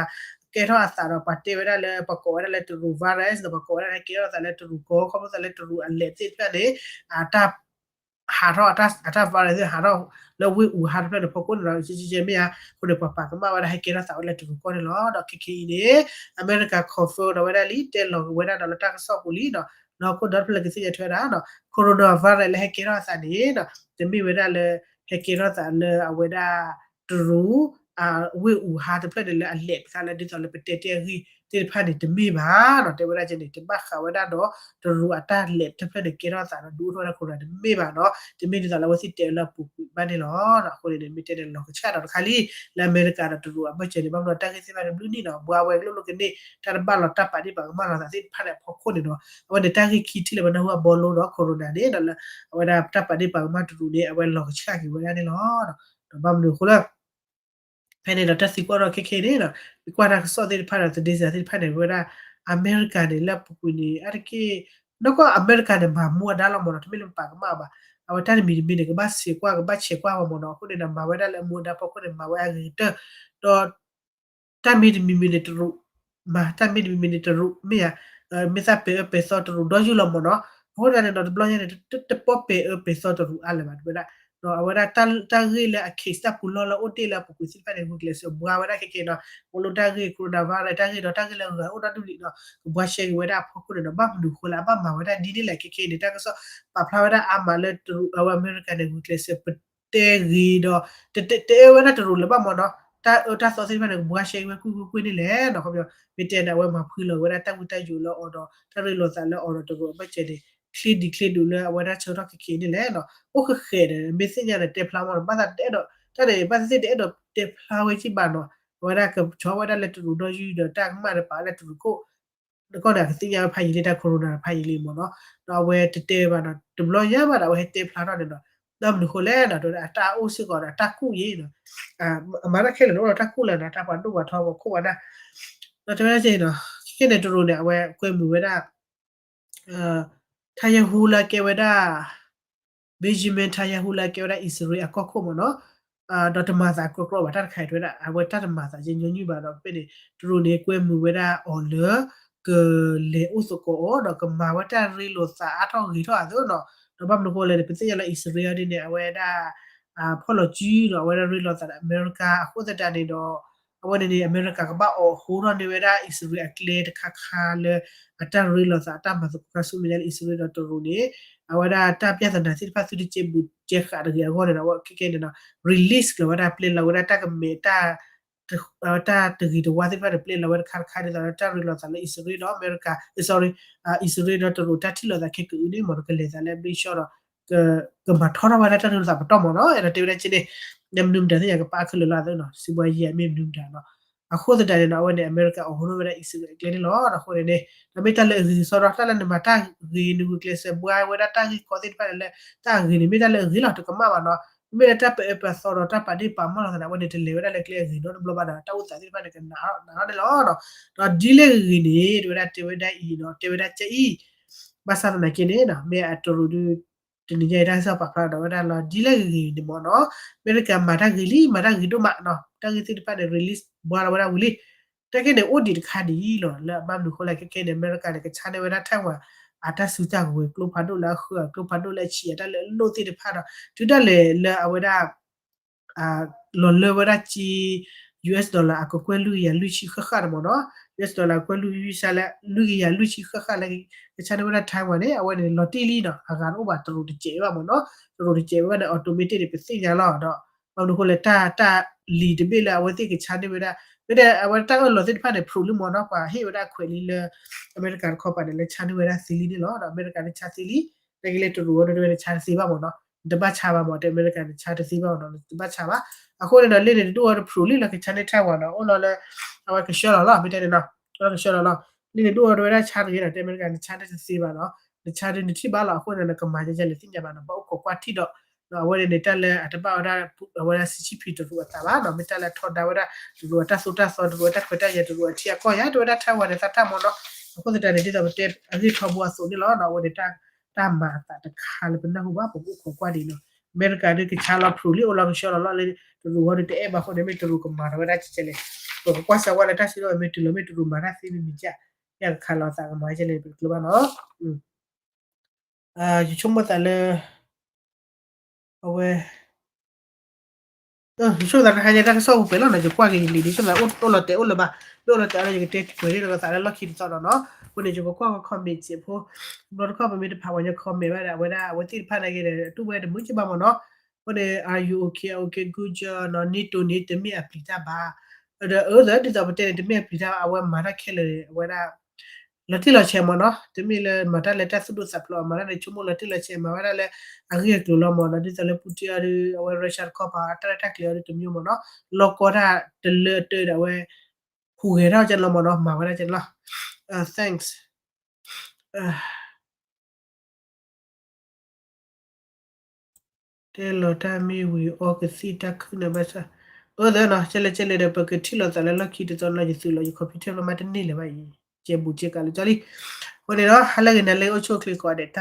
ကဲထီၣ်အသးဒီး ပှၤတဲဝဲဒၣ်လၢ ပှၤကိးဝဲဒၣ်လၢတရူး virus ဒီးပှၤကိးဝဲဒၣ်လၢကဲထီၣ်အသးလၢတရူးကီၢ် ခီဖျိသးလၢတရူးအ lab သ့ၣ်တဖျၢၣ်န့ၣ် အတၢ် ဟးထီၣ်အတၢ် အတၢ် virus သ့ၣ်ဟးထီၣ်လၢဝ့ၢ် Wuhan တဖျၢၣ်န့ၣ် ဖီခိၣ်န့ၣ်ဒီး ကဲကဲမ့ၢ်ဧါ အဃိန့ၣ် ပှၤပာ်ကမၣ်ဝဲဒၣ်ဟဲကဲထီၣ်သးဝဲလၢတရူးကီၢ်န့ၣ်လီၤ. ဒီးခဲခဲအံၤန့ၣ် အမဲရကၤ confirm ဒီးဝဲဒၣ်လံ တဲလီၤဝဲဒၣ်ဒီးလၢတၢ်ကစီၣ်ပူၤလံနီၤ လၢဟီၣ်ခိၣ်ဒီတဖျၢၣ်လၢကသ့ၣ်ညါထွဲဒၣ်နီၤ corona virus လၢဟဲကဲထီၣ်အသးန့ၣ် တမ့ၢ်ဝဲဒၣ်လၢ ဟဲကဲထီၣ်သးလၢအဝဲဒၣ် တရူး ဝ့ၢ် Wuhan တဖျၢၣ်န့ၣ်လၢအ lab ခါလၢဒ်သိးလၢပတဲတဲအဂ့ၢ်သ့ၣ်တဖၣ်န့ၣ် တမ့ၢ်ဘၣ်နီၤ တဲဝဲဒၣ်ကဲန့ၣ် တဘၣ်ဃးဝဲဒၣ်ဒီး တရူးအတၢ် lab တဖျၢၣ်န့ၣ် ကဲထီၣ်သးဒီးဒုးအိၣ်ထီၣ်ဝဲဒၣ် corona တမ့ၢ်ဘၣ်နီၤ တမ့ၢ်ဒ်သိးလၢအဝဲသ့ၣ်တဲလၢအပူၤကွံာ်ဘၣ်န့ၣ်လီၤ. အဃိန့ၣ် မ့ၢ်တဲန့ၣ်လီၤကဆှၣ်ဒီးတခါလံ လၢအမဲရကၤဒီးတရူးအဘၢၣ်စၢၤန့ၣ် ဘၣ်မနုၤတၢ်ဂ့ၢ်သ့ၣ်တဖၣ်န့ၣ် ဘျုးနံၣ်နီၤ ဘှါဝဲကလိၣ်လိၣ်ကန့ၢ် တၢ်တဘၣ်လီၤတၢ်ပာ်ဒ့ၣ်ပာ်ကမၣ်လီၤသးသ့ၣ်တဖၣ်န့ၣ်အဖီခိၣ်န့ၣ်ဒီး အဝဲန့ၣ်တၢ်ဂ့ၢ်ခံထံၣ်လၢပနၢ်ဟူအဘီလိဒီး corona န့ၣ်ဒီးလၢ အဝဲဒၣ်တၢ်ပာ်ဒ့ၣ်ပာ်ကမၣ်တရူးန့ၣ် အဝဲလီၤကဆှၣ်က့ၤဝဲဒၣ်န့ၣ်လီၤ. ဒီးဘၣ်မနုၤအဃိလၢ ဖဲန့ၣ်ဒီးတၢ်သံကွၢ်ထီၣ်ခဲခဲအံၤန့ၣ်ဒီး ကွၢ်တၢ်ကစီၣ်သ့ၣ်တဖၣ်ဒီး သတင်းစာ သ့ၣ်တဖၣ်န့ၣ် ဝဲဒၣ် အမဲရကၤန့ၣ် လၢအပူၤကွံာ်န့ၣ် အါတက့ၢ် နီၢ်ကီၢ်အမဲရကၤန့ၣ် မၤမူအဒါလီၤမ့ၢ်နီၤ တမ့ၢ်လၢပပာ်ကမၣ်ဘၣ် အဝဲတၢ်တမံၤတမံၤန့ၣ် ကဘၣ်ဆဲးကွၢ် ကဘၣ်ဆဲးကွၢ်ဘၣ်မ့ၢ်နီၤ အဃိန့ၣ်ဒီး မၤဝဲဒၣ်လၢအမူအဒါဖီခိၣ်န့ၣ် မၤဝဲအဂ့ၤကတၢၢ် ဒီး တၢ်မံၤတမံၤမံၤန့ၣ်တရူး မၤ တၢ်မံၤတမံၤမံၤန့ၣ်တရူး မ့ၢ်ဧါ မ့ၢ်သးပဲာ်အၢပဲာ်သီတရူးဒီးယုၢ်လီၤမ့ၢ်နီၤ အဃိသတးန့ၣ်ဒီး တဘျီညါန့ၣ် တပီၢ်ပဲာ်အၢပဲာ်သီတရူးအါလၢၤဘၣ် တဲဝဲဒၣ် ဒီးအဝဲဒၣ်တၢ်ဂ့ၢ်လၢအ case တၢ်ပူၤလီၢ်လၢအိၣ်တ့ၢ်လၢအပူၤကွံာ်သ့ၣ်တဖၣ်န့ၣ် ဂုာ်ကျဲးစၢးဘှါဝဲဒၣ်ခဲခဲအံၤနီၤ အိၣ်လၢတၢ်ဂ့ၢ် corona virus တၢ်ဂ့ၢ်ဒီးတၢ်ဂ့ၢ်လၢအဂၤအိၣ်ဒီဒူၣ်လံနီၤ ကဘှါရှဲက့ၤဝဲဒၣ်အဖီခိၣ်န့ၣ်ဒီး ဘၣ်မနုၤဃိလၢအဘၣ်မၤဝဲဒၣ်ဒ်န့ၣ်လဲၣ် ခဲခဲအံၤန့ၣ် တၢ်ကစီၣ်ပာ်ဖျါဝဲဒၣ်အါမးလၢ အဝဲအမဲရကၤန့ၣ် ဂုာ်ကျဲးစၢးပတဲဂ့ၤဒီး တအဲၣ်ဝဲဒၣ်တရူးလၢၤဘၣ်မ့ၢ်နီၤ တၢ်အၢတၢ်သီသ့ၣ်တဖၣ်န့ၣ် ကဘှါရှဲက့ၤဝဲကွ့ၢ်ကွ့ၢ်ကွ့ၢ်န့ၣ်လဲၣ်နီၤ ခီပညီ မ့ၢ်တဲန့ၣ် အဝဲမၤဖှံလီၤဝဲဒၣ်တၢ်ဝံတၢ်ယိးလၢအီၤဒီး တၢ်ရ့လိာ်သးလၢအီၤဒီးတရူးအဘၢၣ်စၢၤန့ၣ် ချ့ဒံးချ့ဒိၣ်လၢအဝဲဒၣ်ဆၢကတီၢ်ခဲခဲအံၤန့ၣ်လဲၣ်နီၤ အိၣ်ဃဲးဃဲးဒီး မ့ၢ်သ့ၣ်ညါဒီးတဲဖျါမ့ၢ်နီၤ ဘၣ်သးတအဲၣ်ဒိး တၢ်န့ၣ် ဘၣ်သ့ၣ်သ့ၣ်တအဲၣ်ဒိးတဲဖျါဝဲကံဘၣ်နီၤ အဝဲဒၣ်ကဆီဝဲဒၣ်လၢတရူးဒီးယုၢ်ဒီးတၢ်ကမၣ်ဒီးပာ်ဝဲဒၣ်တရူးခိၣ် ကီၢ်န့ၣ် အကသ့ၣ်ညါဝဲဖးယံာ်လံ တၢ် corona ဖးယံာ်လံမ့ၢ်နီၤ, ဒီးအဝဲတတဲဘၣ်နီၤ တဘျီညါဘၣ်ဒီး အဝဲဟဲတဲဖျါထီၣ်န့ၣ်ဒီး ဘၣ်မနုၤဃိလဲၣ်နီၤ တဲဝဲဒၣ် အတၢ်အိၣ်စ့ၢ်ကီးဒီး အတၢ်ကူၣ်ယံၤနီၤ အမၤတၢ်ခဲလၢာ်န့ၣ် အိၣ်ဒီးတၢ်ကူၣ်လၢနီၤ တၢ်ပှၤဒိၣ်ပှၤထီ ပှၤခိၣ်ပှၤနၢ် ဒီးတဲဝဲဒၣ်က့နီၤ ခဲခဲန့ၣ် တရူးန့ၣ် အဝဲကွဲမုာ်ဝဲဒၣ် ထါယဲဟူလၢကဲဝဲဒၣ် Benjamin Netanyahu လၢကဲဝဲဒၣ်အံၣ်စရ့လးအကီၢ်ခိၣ်မ့ၢ်နီၤ, ဒီးတမၤသးကြီကြီဘၣ်တၢ်တခါအံၤ တဲဝဲဒၣ် အဝဲတၢ်တမၤသးညီနုၢ်ဘၣ်ဒီး ဖဲန့ၣ် တရူးန့ၣ် ကွဲမုာ်ဝဲဒၣ်အီၤလၢ ကလဲၤအိၣ်သကိးအီၤ ဒီးကမၤဝဲတၢ်ရ့လိာ်သးအါထီၣ်ဂ့ၤထီၣ်အသိးနီၤ, ဒီးဘၣ်မနုၤဃိလဲၣ်န့ၣ် ပသ့ၣ်ညါလၢအံၣ်စရ့လးဒ်န့ၣ် အဝဲဒၣ် ဖီၣ်လီၤစုဒီး အဝဲဒၣ်ရ့လိာ်သးဒီးအမဲရကၤ အဃိသတးန့ၣ်ဒီး အဝဲန့ၣ်န့ၣ် အမဲရကၤကဘၣ်အိးထီၣ်န့ၢ်ဝဲဒၣ်အံၣ်စရ့လးအကျဲတခါခါလၢ အတၢ်ရ့လိာ်သး အတၢ်မၤသကိးခါဆူမဲာ်ညါလၢအံၣ်စရ့လးဒီးတရူးန့ၣ် အဝဲဒၣ်တၢ်ပြဿနာသ့ၣ်တဖၣ်သုတကဲဘူးကဲဃးတဂ့ၤအဂီၢ်န့ၣ်ဒီး အဝဲခဲခဲန့ၣ်နီၤ release လီၤဝဲဒၣ် ပျဲလီၤဝဲဒၣ်တၢ်ကမဲာ် တၢ်တဂ့ၤတဝါသ့ၣ်တဖၣ်န့ၣ် ပျဲလီၤဝဲတခါတခါဒ်သိးဒီး တၢ်ရ့လိာ်သးလၢအံၣ်စရ့လးဒီးအမဲရကၤ sorry အံၣ်စရ့လးဒီးတရူးတၢ်ထံၣ်လိာ်သးခဲကအုးန့ၣ်မ့ၢ်နီၤ ကလဲၤသးလၢအဘျ့ဆှီဒီး ကမၤထီထီၣ်ဝဲဒၣ်တၢ်ရ့လိာ်သးပတီၢ်မ့ၢ်နီၤ အဲၣ်ဒိးတဲဝဲဒၣ်က့န့ၣ် မနုၤမတၤသ့ၣ်ညါကပာ်အီၤခဲလၢာ်လီၤအသိးနီၤ စံးဘှါယံၤမ့ၢ်မနုၤမတၤနီၤ အဃိသတးန့ၣ်နီၤ အဝဲန့ၣ် အမဲရကၤအိးထီၣ်ဝဲဒၣ်အံၣ်စရ့လးအကျဲန့ၣ်လီၤ. အဃိန့ၣ်န့ၣ် ဒီးမ့ၢ်တၢ်လၢအဂ့ၤကစီဒီ တၢ်လၢနမၤတၢ်ဂ့ၤ နဂုာ်ကျဲးစၢးဘှါဝဲဒၣ်တၢ်ဂ့ၢ်ကီသ့ၣ်တဖၣ်န့ၣ်လၢ တၢ်အဂ့ၤန့ၣ် မ့ၢ်တၢ်လၢအဂ့ၤလီၤ တကမၣ်ဘၣ်နီၤ. မ့မ့ၢ်လၢတၢ်ပအၢပသီဒီးတၢ်ပာ်ဒ့ၣ်ပာ်မီၢ်လိာ်သးန့ၣ် အဝဲန့ၣ်တလဲၤဝဲဒၣ်လၢကျဲအဂ့ၤနီတဘျီဘၣ်ဒီး တၢ်အိၣ်သးသ့ၣ်တဖၣ်န့ၣ် ကနးထီၣ်န့ၣ်လီၤ. ဒီးဒ်လဲၣ်ဂ့ၤဂ့ၤန့ၣ် တဲဝဲဒၣ် တဲဝဲဒၣ်အံၤနီၤ တဲဝဲဒၣ်ကအံၤ ဘၣ်ဆၣ်သနာ်က့န့ၣ်နီၤ မ့ၢ်အတရူးဒုး တနံၤညါအံၤတၢ်ကစီၣ်ပာ်ဖျါဒီးဝဲဒၣ်လီၤ ဒ်လဲၣ်ဂ့ၤဂ့ၤန့ၣ်မ့ၢ်နီၤ အမဲရကၤမၤတၢ်ဂ့ၤလံ မၤတၢ်ဂ့ၤဒိၣ်မးနီၤ တၢ်ဂ့ၢ်သ့ၣ်တဖၣ်န့ၣ် release ဘှါလီၤဝဲဒၣ်ဝံၤလံ တၢ်ခဲန့ၣ် အိၣ်ဒံးတခါဒ်အံၤလီၤ လၢအဘၣ်မနုၤဃိလဲၣ် ခဲခဲန့ၣ် အမဲရကၤန့ၣ် ကဆါန့ၢ်ဝဲဒၣ် Taiwan အတၢ်စုတၢ်ကဝဲၤ ကျိဖးဒိၣ်လၢအဃၢၤ ကျိဖးဒိၣ်လၢအဆံးအတၢ်လၢအလိၣ်သ့ၣ်တဖၣ်ဒီး တုၤဒၣ်လဲာ်လၢအဝဲဒၣ် လီၤလၢဝဲဒၣ်က့ US dollar အကကွဲၢ်လွံၢ်ကယၤလွံၢ်ဆံဃၣ်ဃၣ်န့ၣ်မ့ၢ်နီၤ US dollar အကကွဲၢ်လွံၢ်ဆံလၢ လွံၢ်ကယၤလွံၢ်ဆံဃၣ်ဃၣ်လၢ ကဆါန့ၢ်ဝဲဒၣ် Taiwan န့ၣ် အဝဲန့ၣ်လီၤတံၢ်လံနီၤ အဂၤတအိၣ်ဘၣ် တရူးတစဲးဘၣ်မ့ၢ်နီၤ တရူးတစဲးဘၣ်န့ၣ် automatic န့ၣ် ပသ့ၣ်ညါလီၤဒီး ဘၣ်မနုၤဃိလဲၣ် တၢ် တၢ်လံၤတဘ့ၣ်လၢအဝဲသ့ၣ်ကဆါန့ၢ်ဝဲဒၣ် မ့ၢ်တဲအဝဲတၢ်အၢၣ်လီၤသ့ၣ်တဖၣ်န့ၣ် proof လံမ့ၢ်နီၤ ပှၤဟ့ၣ်ဝဲဒၣ်ခွဲးလံလၢ အမဲရကၤတခီပၤန့ၣ် လၢဆါန့ၢ်ဝဲဒၣ်သ့လံန့ၣ်လီၤ ဒီးအမဲရကၤန့ၣ်ဆါသ့လံ တၢ်က့လၢတရူးအီၤဒ်ဝဲန့ၣ်ဆါတသ့ဘၣ်မ့ၢ်နီၤ နတဘၣ်ဆါဘၣ်မ့ၢ် တဲအမဲရကၤန့ၣ်ဆါတသ့ဘၣ်မ့ၢ်နီၤ နတဘၣ်ဆါဘၣ် အဃိန့ၣ်ဒီး လ့ၣ်န့ၣ်တဒိၣ်အီၤတ proof လံလၢကဆါန့ၢ် Taiwan နီၤ အိၣ်လီၤလၢ အဝဲကဆှၢလီၤလီၤ မ့ၢ်တဲန့ၣ်နီၤ ကဆှၢလီၤလီၤ လ့ၣ်န့ၣ်ဒိၣ်အီၤဒ်ဝဲဒၣ်ဆါတဂ့ၤဒီး တဲအမဲရကၤန့ၣ်ဆါတသ့ဘၣ်နီၤ နဆါဒ်နထံၣ်ဘၣ်လီၤ အဃိန့ၣ် နကမၤယဲယဲလဲၣ်သ့ၣ်ညါဘၣ်နီၤ ဘၣ်အိၣ်ခိးကွၢ်ထံၣ်ဒီး အဝဲန့ၣ်န့ၣ် တၢ်လၢအတဘၣ်ဝဲဒၣ် အဝဲဒၣ် Xi Jinping တရူးအသးဘၣ်နီၤ မ့ၢ်တၢ်လၢအထီဒါဝဲဒၣ် တရူးအတၢ်သိၣ်တၢ်သီ တရူးအတၢ်ခွဲးတၢ်ယာ် တရူးအထံအကီၢ်ယါ တဲဝဲဒၣ် Taiwan န့ၣ် သးတၢ်မ့ၢ်နီၤ အဃိသတးန့ၣ် ဒ်သိးပတဲအဂ့ၢ်ထီဘိအသိးန့ၣ်လီၤ အဝဲန့ၣ် တၢ်မၤအသးတခါလၢပနၢ်ဟူဘၣ် ပအိၣ်ခိးကွၢ်ဒ်နီၤ အမဲရကၤဒ်ကဆါလီၤ proof လံ အိၣ်လီၤကဆှၢလီၤလီၤလၢ တရူးအီၤဒ်တအဲၣ်ဘၣ်အဃိန့ၣ် မ့ၢ်တရူးကမၤထီၣ်ဝဲဒၣ်ကဲကဲလဲၣ် ပကကွၢ်စၢၤဝဲလၢတၢ်စုဒီးမ့ၢ်တုၤလီၤ မ့ၢ်တရူးမၤတၢ်သ့မ့ၢ်မံၤကၢ် ယကခးလီၤသးကမၤကဲလဲၣ် ပတကျိၤဘၣ်နီၤ ယဆိကမိၣ်သးလၢ အဝဲ ယဆိကမိၣ်သးတဟါညါ တၢ်ကစီၣ်ပူၤပဲာ်လီၤနီၤ ယကွၢ်က့ၤယလံာ်ဒ် ဆိကမိၣ်သးအိၣ်လီၤတဲာ်အိၣ်လၢၤဘၣ် မ့ၢ်အိၣ်လီၤတဲာ်အလီၢ် ယကတဲပှဲၤန့ၢ်လီၤသးလၢလီၢ်ခံတသီဒီးနီၤ အဃိန့ၣ် ယကကွၢ်က comment စဲးဖိ ဘျီတခီပမ့ၢ်တဖးဝဲညါ comment ဘၣ်ဒီး အဝဲဒၣ် အဝဲသ့ၣ်တဖၣ်န့ၣ်က့ၤဒီး တူၢ်ဝဲတမုာ်က့ဘၣ်မ့ၢ်နီၤ အဃိန့ၣ် are you okay okay good job နီၤ NATO န့ၣ် တမ့ၢ်အပျံၤတၢ်ဘၣ် ဒီးအၢသး ဒ်သိးပတဲန့ၣ် တမ့ၢ်အပျံၤတၢ်ဘၣ် အဝဲမၤတၢ်ခဲလၢာ် အဝဲဒၣ် လီၤတံၢ်လီၤဆဲးမ့ၢ်နီၤ တမ့ၢ်လၢမၤတၢ်လၢတၢ်သူၣ်ဒိၣ်သးဖျိး အမၤတၢ်န့ၣ် ဆိကမိၣ်လီၤတံၢ်လီၤဆဲး မၤဝဲဒၣ်လၢအဂ့ၢ်အကျိၤလီၤမ့ၢ်နီၤ ဒ်သိးလၢ Putin အီၤဒီး အဝဲ Russia တခီပၤ တၢ်ရဲၣ်တၢ်ကျဲၤအီၤဒီးတမံၤမ့ၢ်နီၤ လီၢ်ကီတၢ်တလၢတၢ်ဒီးအဝဲ ဟူးဂဲၤထီၣ်ကဲလီၤမ့ၢ်နီၤ မၤဝဲဒၣ်ကဲလီၤ thanks တဲလီၤတၢ်မ့ၢ်ဝံၤ အီကသံၣ်တၢ်ခုၣ်နၤဘၣ်ဆၣ် အၢသးနီၤ ကဲလဲၣ်ကဲလဲၣ်ဒီး ပကထံၣ်လိာ်သးလၢလီၢ်ခံတသီနီၤ ယသုးလီၤ ယ computer လီၤမးတန့ၢ်လၢၤဘၣ်အံၤ ကဲဘူးကဲကးလၢကၠီလံ အဃိန့ၣ်ဒီး ဟါလၢဂ့ၤနၤလၢအိၣ်ဆူၣ်အိၣ်ချ့ကိးဂၤဒဲး တၢ်